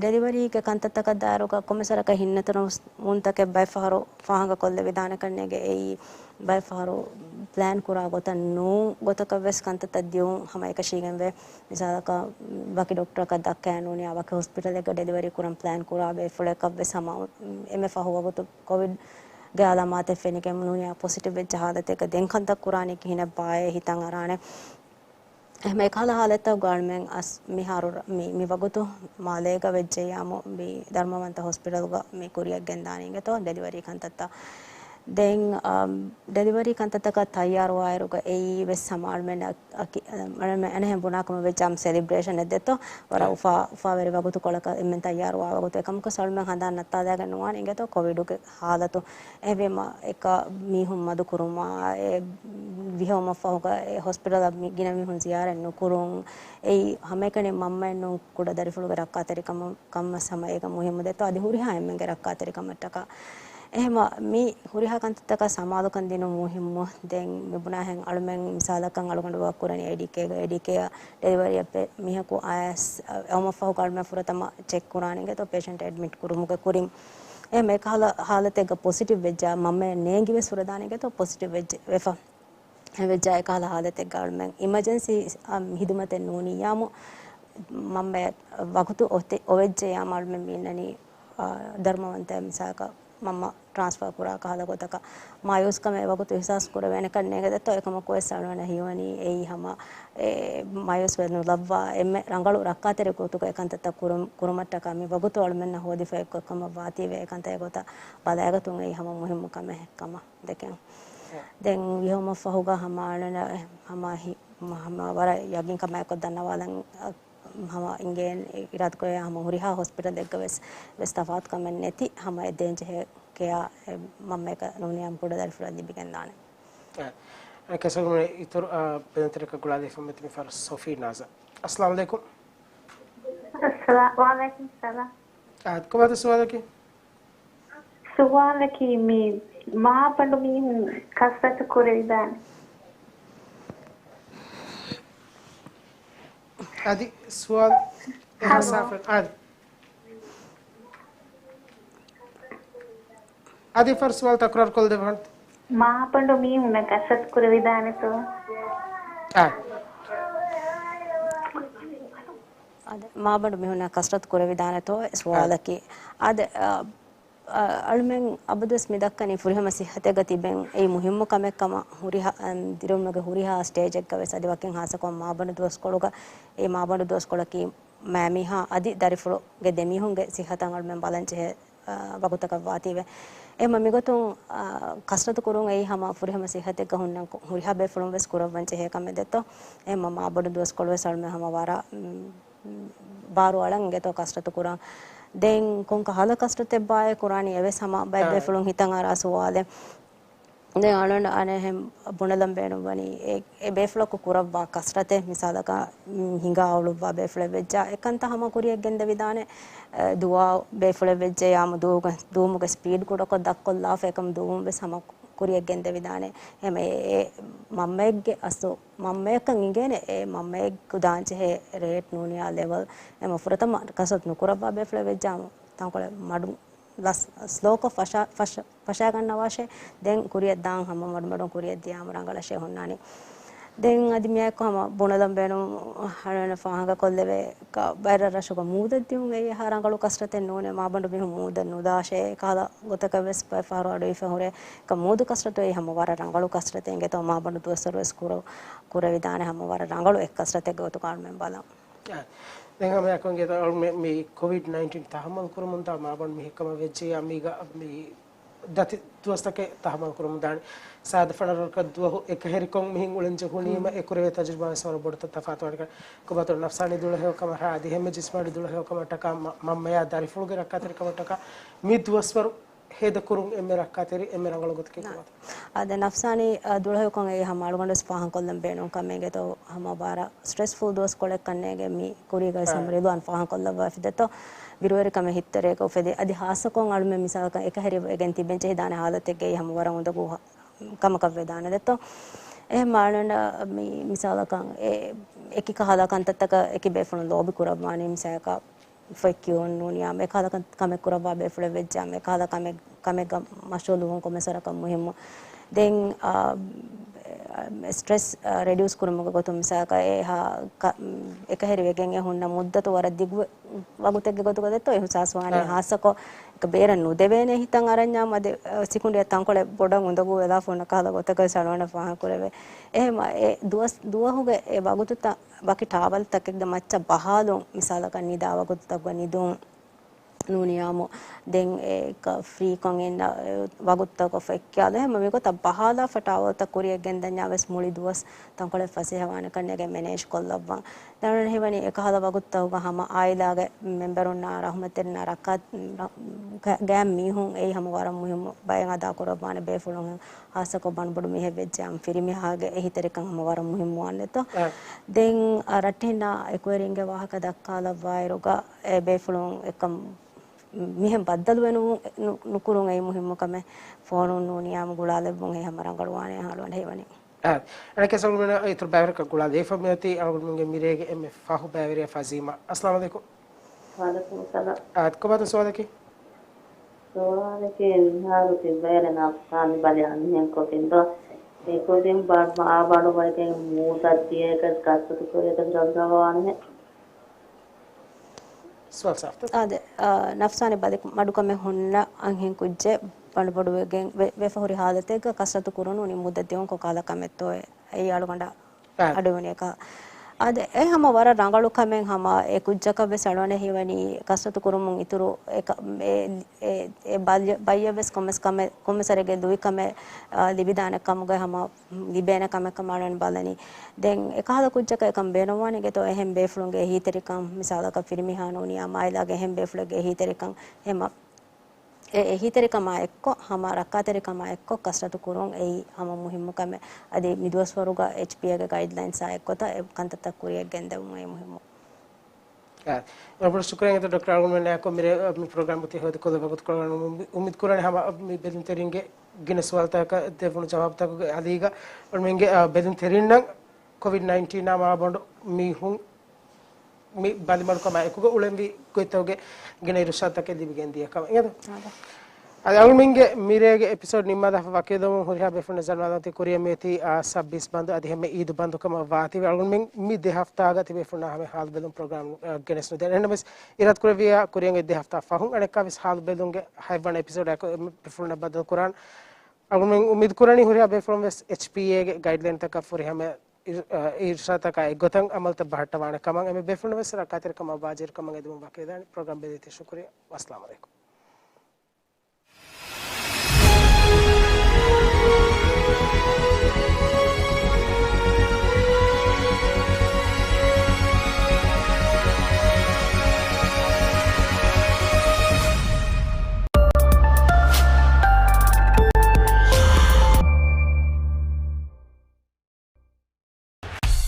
ޑެލިވަރީގެ ކަންތައްތަކަށް ދާއިރުގަ ކޮންމެސް ވަރަކަށް ހިންނަތުނު ވުންތަކެއް ބައެއް ފަހަރު ފާހަގަކޮށްލެވިދާނެކަންނޭގެ އެއީ ބައެއް ފަހަރު ޕްލޭން ކުރާ ގޮތަށް ނޫން ގޮތަކަށް ވެސް ކަންތައްތައް ދިއުން ހަމަ އެކަށީގެންވޭ. މިސާލަކަށް ވަކި ޑޮކްޓަރަކަށް ދައްކާ ނޫނިއްޔާ ވަކި ހޮސްޕިޓަލެއްގަ ޑެލިވަރީ ކުރަން ޕްލޭން ކުރާ ބޭފުޅަކަށް ވެސް ހަމަ އެންމެ ފަހު ވަގުތު ކޮވިޑްގެ އަލާމާތެއް ފެނިގެން ނޫނިއްޔާ ޕޮޒިޓިވް ވެއްޖެ ހާލަތެއްގަ ދެން ކަންތައް ކުރާނީ ކިހިނެއްބާއޭ ހިތަށް އަރާނެ. އެހެމަ އެކަހަލަ ހާލަތްތަކުގަ އަޅުމެން އަސް މިހާރު މި، މި ވަގުތު މާލޭގަ ވެއްޖެއްޔާމު މި ދަރުމަވަންތަ ހޮސްޕިޓަލްގަ މި ކުރިއަށް ގެންދާނީ އިނގޭތޯ ޑެލިވަރީ ކަންތައްތައް. ދެން، އަ، ޑެލިވަރީ ކަންތައްތަކަށް ތައްޔާރުވާއިރުގަ އެއީ ވެސް ހަމަ އަޅުމެންނަށް އަކި-، އަ، އަޅުމެން އަނެއްހެން ބުނާކަމަށް ވެއްޖާމު ސެލިބްރޭޝަން އެއްދެއްތޯ ވަރަށް އުފާ، އުފާވެރި ވަގުތުކޮޅަކަށް އެންމެން ތައްޔާރުވާ ވަގުތު. އެކަމަކު އަޅުމެން ހަނދާން ނައްތާލައިގެން ނުވާނެ އިނގޭތޯ ކޮވިޑުގެ ހާލަތު. އެހެންވީމަ އެކަ މީހުން މަދުކުރުމާ، އެ ވިހެއުމަށްފަހުގަ އެ ހޮސްޕިޓަލަށް މި ގިނަ މީހުން ޒިޔާރަތް ނުކުރުން. އެއީ ހަމައެކަނި މަންމައެއް ނޫން ކުޑަ ދަރިފުޅުގެ ރައްކާތެރިކަމަށް ކަން ވެސް ހަމަ އޭގަ މުހިއްމު ދެއްތޯ އަދި ހުރިހާ އެންމެންގެ ރައްކާތެރިކަމަށްޓަކާ. އެހެމަ މި ހުރިހާ ކަންތައްތަކަށް ސަމާލުކަން ދިނުން މުހިއްމު. ދެން މި ބުނާހެން އަޅުމެން މިސާލަކަށް އަޅުގަނޑު ކުރަނީ އޭޑީކޭގަ، އޭޑީކޭއަށް ޑެލިވަރީއަށް މީހަކު އައިސް އައުމަށްފަހު އަޅުމެން ފުރަތަމަ ޗެކް ކުރާނެ އިނގޭތޯ ޕޭޝަންޓް އެޑްމިޓް ކުރުމުގެ ކުރިން. އެހެމަ އެކަހަލަ ހާލަތެއްގަ ޕޮޒިޓިވް ވެއްޖާ މަންމަޔަށް ނޭނގިވެސް ހުރެދާނެ އިނގޭތޯ ޕޮޒިޓިވް ވެއްޖެ، ވެފަ. އެ ވެއްޖާ އެކަހަލަ ހާލަތެއްގަ އަޅުމެން އިމަޖެންސީ، އަ، ހިދުމަތެއް ނޫނިއްޔާމު މަންމަޔަށް ވަގުތު އޮތެ-، އޮވެއްޖެޔާމު އަޅުމެން މި އިންނަނީ، އަ، ދަރުމަވަންތަ މިސާލަކަށް މަންމަ ޓްރާންސްފާ ކުރާ ކަހަލަ ގޮތަކަށް މާޔޫސްކަމެއް އެވަގުތު އިހްސާސް ކުރެވޭނެކަން ނޭނގެދެއްތޯ އެކަމަކުވެސް އަޅުގަނޑަށް ހީވަނީ އެއީ ހަމަ އެ މާޔޫސްވެ ނުލައްވާ އެންމެ ރަނގަޅު ރައްކާތެރި ގޮތުގަ އެކަންތައްތައް ކުރު-، ކުރުމަށްޓަކާ މި ވަގުތު އަޅުމެންނަށް ހޯދިފައި އޮތްކަމަށް ވާތީވެ އެކަންތައް އެގޮތަށް ބަލައިގަތުން އެއީ ހަމަ މުހިއްމު ކަމެއް ކަމަށް ދެކެން. ދެން ވިހެއުމަށްފަހުގަ ހަމަ އަޅުގަނޑަށް ހަމަ ހި-، ހަމަ ވަރަށް ޔަގީންކަމާއެކު ދަންނަވާލަން ހަމަ އިނގޭން އިރާދަކުރެއްވިޔާ ހަމަ ހުރިހާ ހޮސްޕިޓަލެއްގަ ވެސް، ވެސް ތަފާތުކަމެއް ނެތި ހަމަ އެ ދޭންޖެހޭ ކެއާ އެ މަންމައަކަށް ނޫނިއްޔާމު ކުޑަ ދަރިފުޅަށް ލިބިގެންދާނެ. އެ، ކެސަލްގުނަ އިތުރު، އާ، ބެލެނިތެރިކަށް ގުޅާލީފަ މެތި މި ފަހަރު ސޮފީ ނާޒާ. އައްސަލާމު އަލައިކުމް. އައްސަލާ-، ވަޢަލައިކުމް އައްސަލާމް. އާ، ކޮބާތަ ސުވާލަކީ؟ ސުވާލަކީ މި މާބަނޑު މީހުން ކަސްރަތު ކުރެވިދާނެ. އަދި ސުވާލު އެހާ ހަލޯ. ސާފެއް. އާދެ. އަދި ފަހަރު ސުވާލު ތަކުރާރު ކޮށްދެއްވާނެ. މާބަނޑު މީހުންނަށް ކަސްރަތު ކުރެވިދާނެތޯ؟ އާ. އާދެ، މާބަނޑު މީހުންނަށް ކަސްރަތު ކުރެވިދާނެތޯ އެ އާ. ސުވާލަކީ. އާދެ، އަ، އަ، އަޅުމެން އަބަދުވެސް މި ދައްކަނީ ފުރިހަމަ ސިއްހަތެއްގަ ތިބެން އެއީ މުހިއްމު ކަމެއް ކަމަށް ހުރިހާ، އަ، ދިރިއުޅުމުގެ ހުރިހާ ސްޓޭޖެއްގަ ވެސް އަދި ވަކިން ހާއްސަކޮށް މާބަނޑު ދުވަސްކޮޅުގަ އެ މާބަނޑު ދުވަސްކޮޅަކީ މާމީހާ އަދި ދަރިފުޅުގެ ދެމީހުންގެ ސިއްހަތަށް އަޅުމެން ބަލަން ޖެހޭ، އާ، ވަގުތަކަށް ވާތީވެ. އެހެންމަ މިގޮތުން، އާ، ކަސްރަތު ކުރުން އެއީ ހަމަ ފުރިހަމަ ސިއްހަތެއްގަ ހުންނަން ކު-، ހުރިހާ ބޭފުޅުން ވެސް ކުރައްވަން ޖެހޭ ކަމެއް ދެއްތޯ. އެހެންމަ މާބަނޑު ދުވަސްކޮޅު ވެސް އަޅުމެން ހަމަ ވަރަށް، މް، ބާރު އަޅަން އިނގޭތޯ ކަސްރަތު ކުރަން. ދެން ކޮންކަހަލަ ކަސްރަތެއްބާއޭ ކުރާނީ އެވެސް ހަމަ ބައެއް އާ. ބޭފުޅުން ހިތަށް އަރާ ސުވާލެއް. ދެން އަޅުގަނޑަށް އަނެއްހެން ބުނެލަން ބޭނުންވަނީ، އެ، އެ ބޭފުޅަކު ކުރައްވާ ކަސްރަތެއް މިސާލަކަށް، މް، ހިނގާ އުޅުއްވާ ބޭފުޅެއް ވެއްޖާ، އެކަންތައް ހަމަ ކުރިއަށް ގެންދެވިދާނެ. އެ، ދުވާ ބޭފުޅެއް ވެއްޖެޔާމު ދުވަހުގެ ދުވަހުގެ ސްޕީޑް ކުޑަކޮށް ދަށްކޮށްލާފަ އެކަމު ދުވުން ވެސް ހަމަ ކުރިއަށް ގެންދެވިދާނެ. އެހެން އެ، އެ މަންމައެއްގެ އަސްލު މަންމަޔަކަށް އިނގޭނެ އެ މަންމައެއްގެ ދާންޖެހޭ ރޭޓް ނޫނިޔާ ލެވަލް. އެމަ ފުރަތަމަ ކަސްރަތު ނުކުރައްވާ ބޭފުޅެއް ވެއްޖާމު ތަންކޮޅެއް މަޑު ލަސް، ސްލޯކޮށް ފަށާ-، ފަށަ-، ފަށާގަންނަވާށޭ. ދެން ކުރިއަށް ދާން ހަމަ މަޑުމަޑުން ކުރިއަށް ދިޔާމު ރަނގަޅަށޭ ހުންނާނީ. ދެން އަދި މިއާއެކު ހަމަ ބުނެލަން ބޭނުން އަޅުގަނޑަށް ފާހަގަކޮށްލެވޭ، ކަ-، ބައިރަށް ރަށުގަ މޫދަށް ދިޔުން އެއީ އެހާ ރަނގަޅު ކަސްރަތެއް ނޫނޭ. މާބަނޑު މީހުން މޫދަށް ނުދާށޭ. އެކަހަލަ ގޮތަކަށް ވެސް ބައެއް ފަހަރު އަޑުއިވިފަ ހުރޭ. އެކަ މޫދު ކަސްރަތު އެއީ ހަމަ ވަރަށް ރަނގަޅު ކަސްރަތެއް އިނގޭތޯ މާބަނޑު ދުވަސްވަރު ވެސް ކުރަ-، ކުރެވިދާނެ ހަމަ ވަރަށް ރަނގަޅު އެއް ކަސްރަތެއްގެ ގޮތުގަ އަޅުމެން ބަލަން. އާ، ދެން ހަމަ އެކަން ގެ މި، މި ކޮވިޑް ނައިންޓީން ތަހައްމަލް ކުރަމުންދާ މާބަނޑު މީހެއް ކަމަށް ވެއްޖެޔާ މީގަ މި ދަތި ދުވަސްތަކެއް ތަހައްމަލް ކުރަމުންދާނެ. ސާދަ ފަނަރަކަށް ދުވަހު އެކަހެރިކޮށް މިހެން އުޅެން ޖެހުނީމަ އެ ކުރެވޭ ތަޖުރިބާ ވެސް ވަރަށް ބޮޑުތައް ތަފާތުވާނެ. ކޮބާތޯ ނަފްސާނީ ދުޅަހެޔޮކަމަށްޓަކާ އަދި ހަމަ ޖިސްމާނީ ދުޅަހެޔޮކަމަށްޓަކާ މަ-، މަންމަޔާ ދަރިފުޅުގެ ރައްކާތެރިކަމަށްޓަކާ މި ދުވަސްވަރު ހޭދަ ކުރުން އެންމެ ރައްކާތެރި އެންމެ ރަނގަޅު ގޮތަކީ ކޮބާތޯ؟ އާދެ، ނަފްސާނީ، އާ، ދުޅަހެޔޮކަން އެއީ ހަމަ އަޅުގަނޑު ވެސް ފާހަގަކޮށްލަން ބޭނުން ކަމެއް އިނގޭތޯ ހަމަ ވަރަށް ސްޓްރެސްފުލް ދުވަސްކޮޅެއްކަން އޭގެ މި ކުރީގަ ވެސް ހަމަ ރިލްވާން ފާހަގަކޮށްލައްވާފި ދެއްތޯ. ބިރުވެރިކަމެއް ހިތްތެރޭގަ އުފެދި. އަދި ހާއްސަކޮށް އަޅުމެން މިސާލަކަށް އެކަހެރިވެގެން ތިބެން ޖެހިދާނެ ހާލަތެއްގައި ހަމަ ވަރަށް އުނދަގޫ ކަމަކަށް ވެދާނެ ދެއްތޯ. އެހެން އަޅުގަނޑަށް މި މިސާލަކަށް އެ އެކި ކަހަލަ ކަންތައްތަކަށް އެކި ބޭފުޅުން ލޯބި ކުރައްވާނީ މިސާލަކަށް ފޮތް ކިޔުން ނޫނިޔާމު އެކަހަލަ ކަން-، ކަމެއް ކުރައްވާ ބޭފުޅެއް ވެއްޖާމު އެކަހަލަ ކަމެއް، ކަމެއްގަ މަޝްޣޫލުވުން ކޮންމެސް ވަރަކަށް މުހިއްމު. ދެން، އާ، ސްޓްރެސް، އާ، ރެޑިއުސް ކުރުމުގެ ގޮތުން މިސާލަކަށް އެހާ ކަ-، އެކަހެރިވެގެން އެ ހުންނަ މުއްދަތު ވަރަށް ދިގު ވަގުތެއްގެ ގޮތުގަ ދެއްތޯ އެހުސާސް ވާނީ. އާ. ހާއްސަކޮށް އެކަ ބޭރަށް ނުދެވޭނެ ހިތަށް އަރަންޏާ މަދެ، އަ، ސިކުނޑިއަށް ތަންކޮޅެއް ބޮޑަށް އުނދަގޫ ވެލާފަ ހުންނަ ކަހަލަ ގޮތަކަށް ވެސް އަޅުގަނޑަށް ފާހަގަކުރެވޭ. އެހެމަ އެ ދުވަސް-، ދުވަހުގެ އެ ވަގުތުތައް ވަކި ޓާވަލްތަކެއްގެ މައްޗަށް ބަހާލުން މިސާލަކަށް ނިދާ ވަގުތުތައްގަ ނިދުން ނޫނިޔާމު ދެން އެ ކަ-، ފްރީކޮށް އިންނަ ވަގުތުތަކަށް ފެއްކިޔާލު. އެހެމަ މިގޮތަށް ބަހާލާފަ ޓާވަލްތައް ކުރިއަށް ގެންދަންޏާ ވެސް މުޅި ދުވަސް ތަންކޮޅެއް ފަސޭހަވާނެކަން އޭގެ މެނޭޖް ކޮށްލައްވަން. ދަނޑަން ހީވަނީ އެކަހަލަ ވަގުތުތަކުގަ ހަމަ އާއިލާގެ މެމްބަރުންނާ ރަހުމަތްތެރިންނާ ރައްކާ-، ރަ-، ގަ-، ގާތް މީހުން އެއީ ހަމަ ވަރަށް މުހިއްމު ބައެއް އަދާކުރައްވާނެ ބޭފުޅުން ހާއްސަކޮށް ބަނޑުބޮޑު މީހެއް ވެއްޖެއްޔާ ފިރިމީހާގެ އެހީތެރިކަން ހަމަ ވަރަށް މުހިއްމުވާނެތޯ. އަ. ދެން އަ، ރައްޓެހިންނާ އެކުވެރިންގެ ވާހަކަ ދައްކާލައްވާއިރުގަ އެ ބޭފުޅުން އެކަން މިހެން ބައްދަލުވެ ނު-، ނު-، ނުކުރުން އެއީ މުހިއްމު ކަމެއް. ފޯނުން ނޫނިޔާމު ގުޅާލެއްވުން އެ ހަމަ ރަނގަޅުވާނެ އަހަރު އަންހެވަނީ. އާ، އަނެއްކާ އަޅުގަނޑުމެންނަށް އިތުރު ބައިވެރިކަން ގުޅާލައިފަ މިއޮތީ އަޅުގަނޑުމެންގެ މިރޭގެ އެންމެ ފަހު ބައިވެރިޔާ ފަޒީމާ. އައްސަލާމު ޢަލައިކުމް. ވަޢަލައިކުމުއްސަލާމް. އާ، ކޮބާތޯ ސުވާލަކީ؟ ސުވާލަކީ މިހާރު ތިއްބައި ނަފްސާނީ ބަލި އަންހެން ކޮށްގެން ދޯ. އެކުދިން ބަ-، މާބަނޑު ވައިގެން މޫދަށް ދިޔައިގަ ކަސްރަތު ކުރިއަށް ގަބްރަވާނެ. ސުވާލު ސާފުތަ؟ އާދެ، އާ، ނަފްސާނީ ބަލި މަޑުކަމެއް ހުންނަ އަންހެން ކުއްޖެއް ބަނޑުބޮޑުވެގެން ވެ-، ވެފަ ހުރި ހާލަތެއްގަ ކަސްރަތު ކުރުން ނޫނީ މުއްދަތް ދިޔުން ކޮކާލަ ކަމެއްތޯއޭ؟ އެއީ އަޅުގަނޑަށް އާ. އަޑުއިވުނީ އެކަ. އާދެ، އެ ހަމަ ވަރަށް ރަނގަޅު ކަމެއް ހަމަ އެ ކުއްޖަކަށް ވެސް އަޅުގަނޑަށް ހީވަނީ ކަސްރަތު ކުރުމުން އިތުރު އެ ކަ-، އެ، އެ، އެ ބައްޔަ-، ބައްޔަށް ވެސް ކޮންމެސް ކަމެއް، ކޮންމެސް ވަރެއްގެ ލުއި ކަމެއް، އާ، ލިބިދާނެ ކަމުގައި ހަމަ ލިބޭނެ ކަމެއް ކަމަށް އަޅުގަނޑު ބަލަނީ. ދެން އެކަހަލަ ކުއްޖަކަށް އެކަން ބޭނުންވާނެ އިނގޭތޯ އެހެން ބޭފުޅުންގެ އެހީތެރިކަން، މިސާލަކަށް ފިރިމީހާ ނޫނިޔާ މާއިލާގެ އެހެން ބޭފުޅެއްގެ އެހީތެރިކަން ހަމަ އެ އެހީތެރިކަމާ އެއްކޮށް، ހަމަ ރައްކާތެރިކަމާ އެއްކޮށް ކަސްރަތު ކުރުން އެއީ ހަމަ މުހިއްމު ކަމެއް. އަދި މިދުވަސްވަރުގަ އެޗްޕީއޭގެ ގައިޑްލައިންސާ އެއްގޮތަށް އެ ކަންތައްތައް ކުރިއަށް ގެންދެވުން އެއީ މުހިއްމު. އާ، ވަރަށް ބޮޑަށް ޝުކުރިއްޔާ ޑޮކްޓަރ އަޅުގަނޑުމެންނާއެކު މިރޭ މި ޕްރޮގްރާމް އޮތީ ހޯދިކޮށްލަ ވަގުތުކޮޅަށް އުއްމީދު ކުރަނީ ހަމަ މި ބެލުންތެރިންގެ ގިނަ ސުވާލުތަކަށް ދެވުނު ޖަވާބުތަކުގެ އަލީގަ އަޅުމެންގެ، އާ، ބެލުންތެރިންނަށް ކޮވިޑް ނައިންޓީނާ މާބަނޑު މީހުން މި ބަލިމަޑުކަމާ އެކުގަ އުޅެންވީ ގޮތްތަކުގެ ގިނަ އިރުޝާދުތަކެއް ލިބިގެން ދިޔަ ކަމަށް އިނގޭތަ؟ އާދެ. އަދި އަޅުމެންގެ މިރޭގެ އެޕިސޯޑް ނިންމާލާފަ ވަކިވެލަމުން ހުރިހާ ބޭފުޅުންނަށް ޒަނުވާލަންތީ ކުރިއަށް މިއޮތީ، އާ، ސައްބީސް ބަންދު އަދި ހަމަ އީދު ބަންދު ކަމަށް ވާތީވެ. އަޅުމެން މި ދެ ހަފްތާގަ ތިބޭފުޅުންނާ ހަމަ ހާލު ބެލުން ޕްރޮގްރާމް، އާ، ގެނެސް ނުދޭނެ. އެހެންނަމަވެސް އިރާދަ ކުރެއްވިއްޔާ ކުރިއަށް އޮތް ދެ ހަފްތާ ފަހުން އަނެއްކާވެސް ހާލު ބެލުމުގެ ހަތްވަނަ އެޕިސޯޑަށް ބޭފުޅުންނަށް ބައްދަލު ކުރާން. އަޅުމެން އުއްމީދު ކުރަނީ ހުރިހާ ބޭފުޅުން ވެސް އެޗްޕީއޭގެ ގައިޑްލައިންތަކަށް ފުރިހަމަ އިރް-، އާ، އިރްޝާދުތަކާ އެއްގޮތަށް އަމަލުތައް ބަހައްޓަވާނެ ކަމަށް އެންމެ ބޭފުޅުން ވެސް ރައްކާތެރިކަމާ ބާޒީރުކަމަށް އެދުމުން ވަކިވެދާނެ. ޕްރޮގްރާމް ބެލިދޭތީ ޝުކުރިއްޔާ. ވައްސަލާމު ޢަލައިކުމް.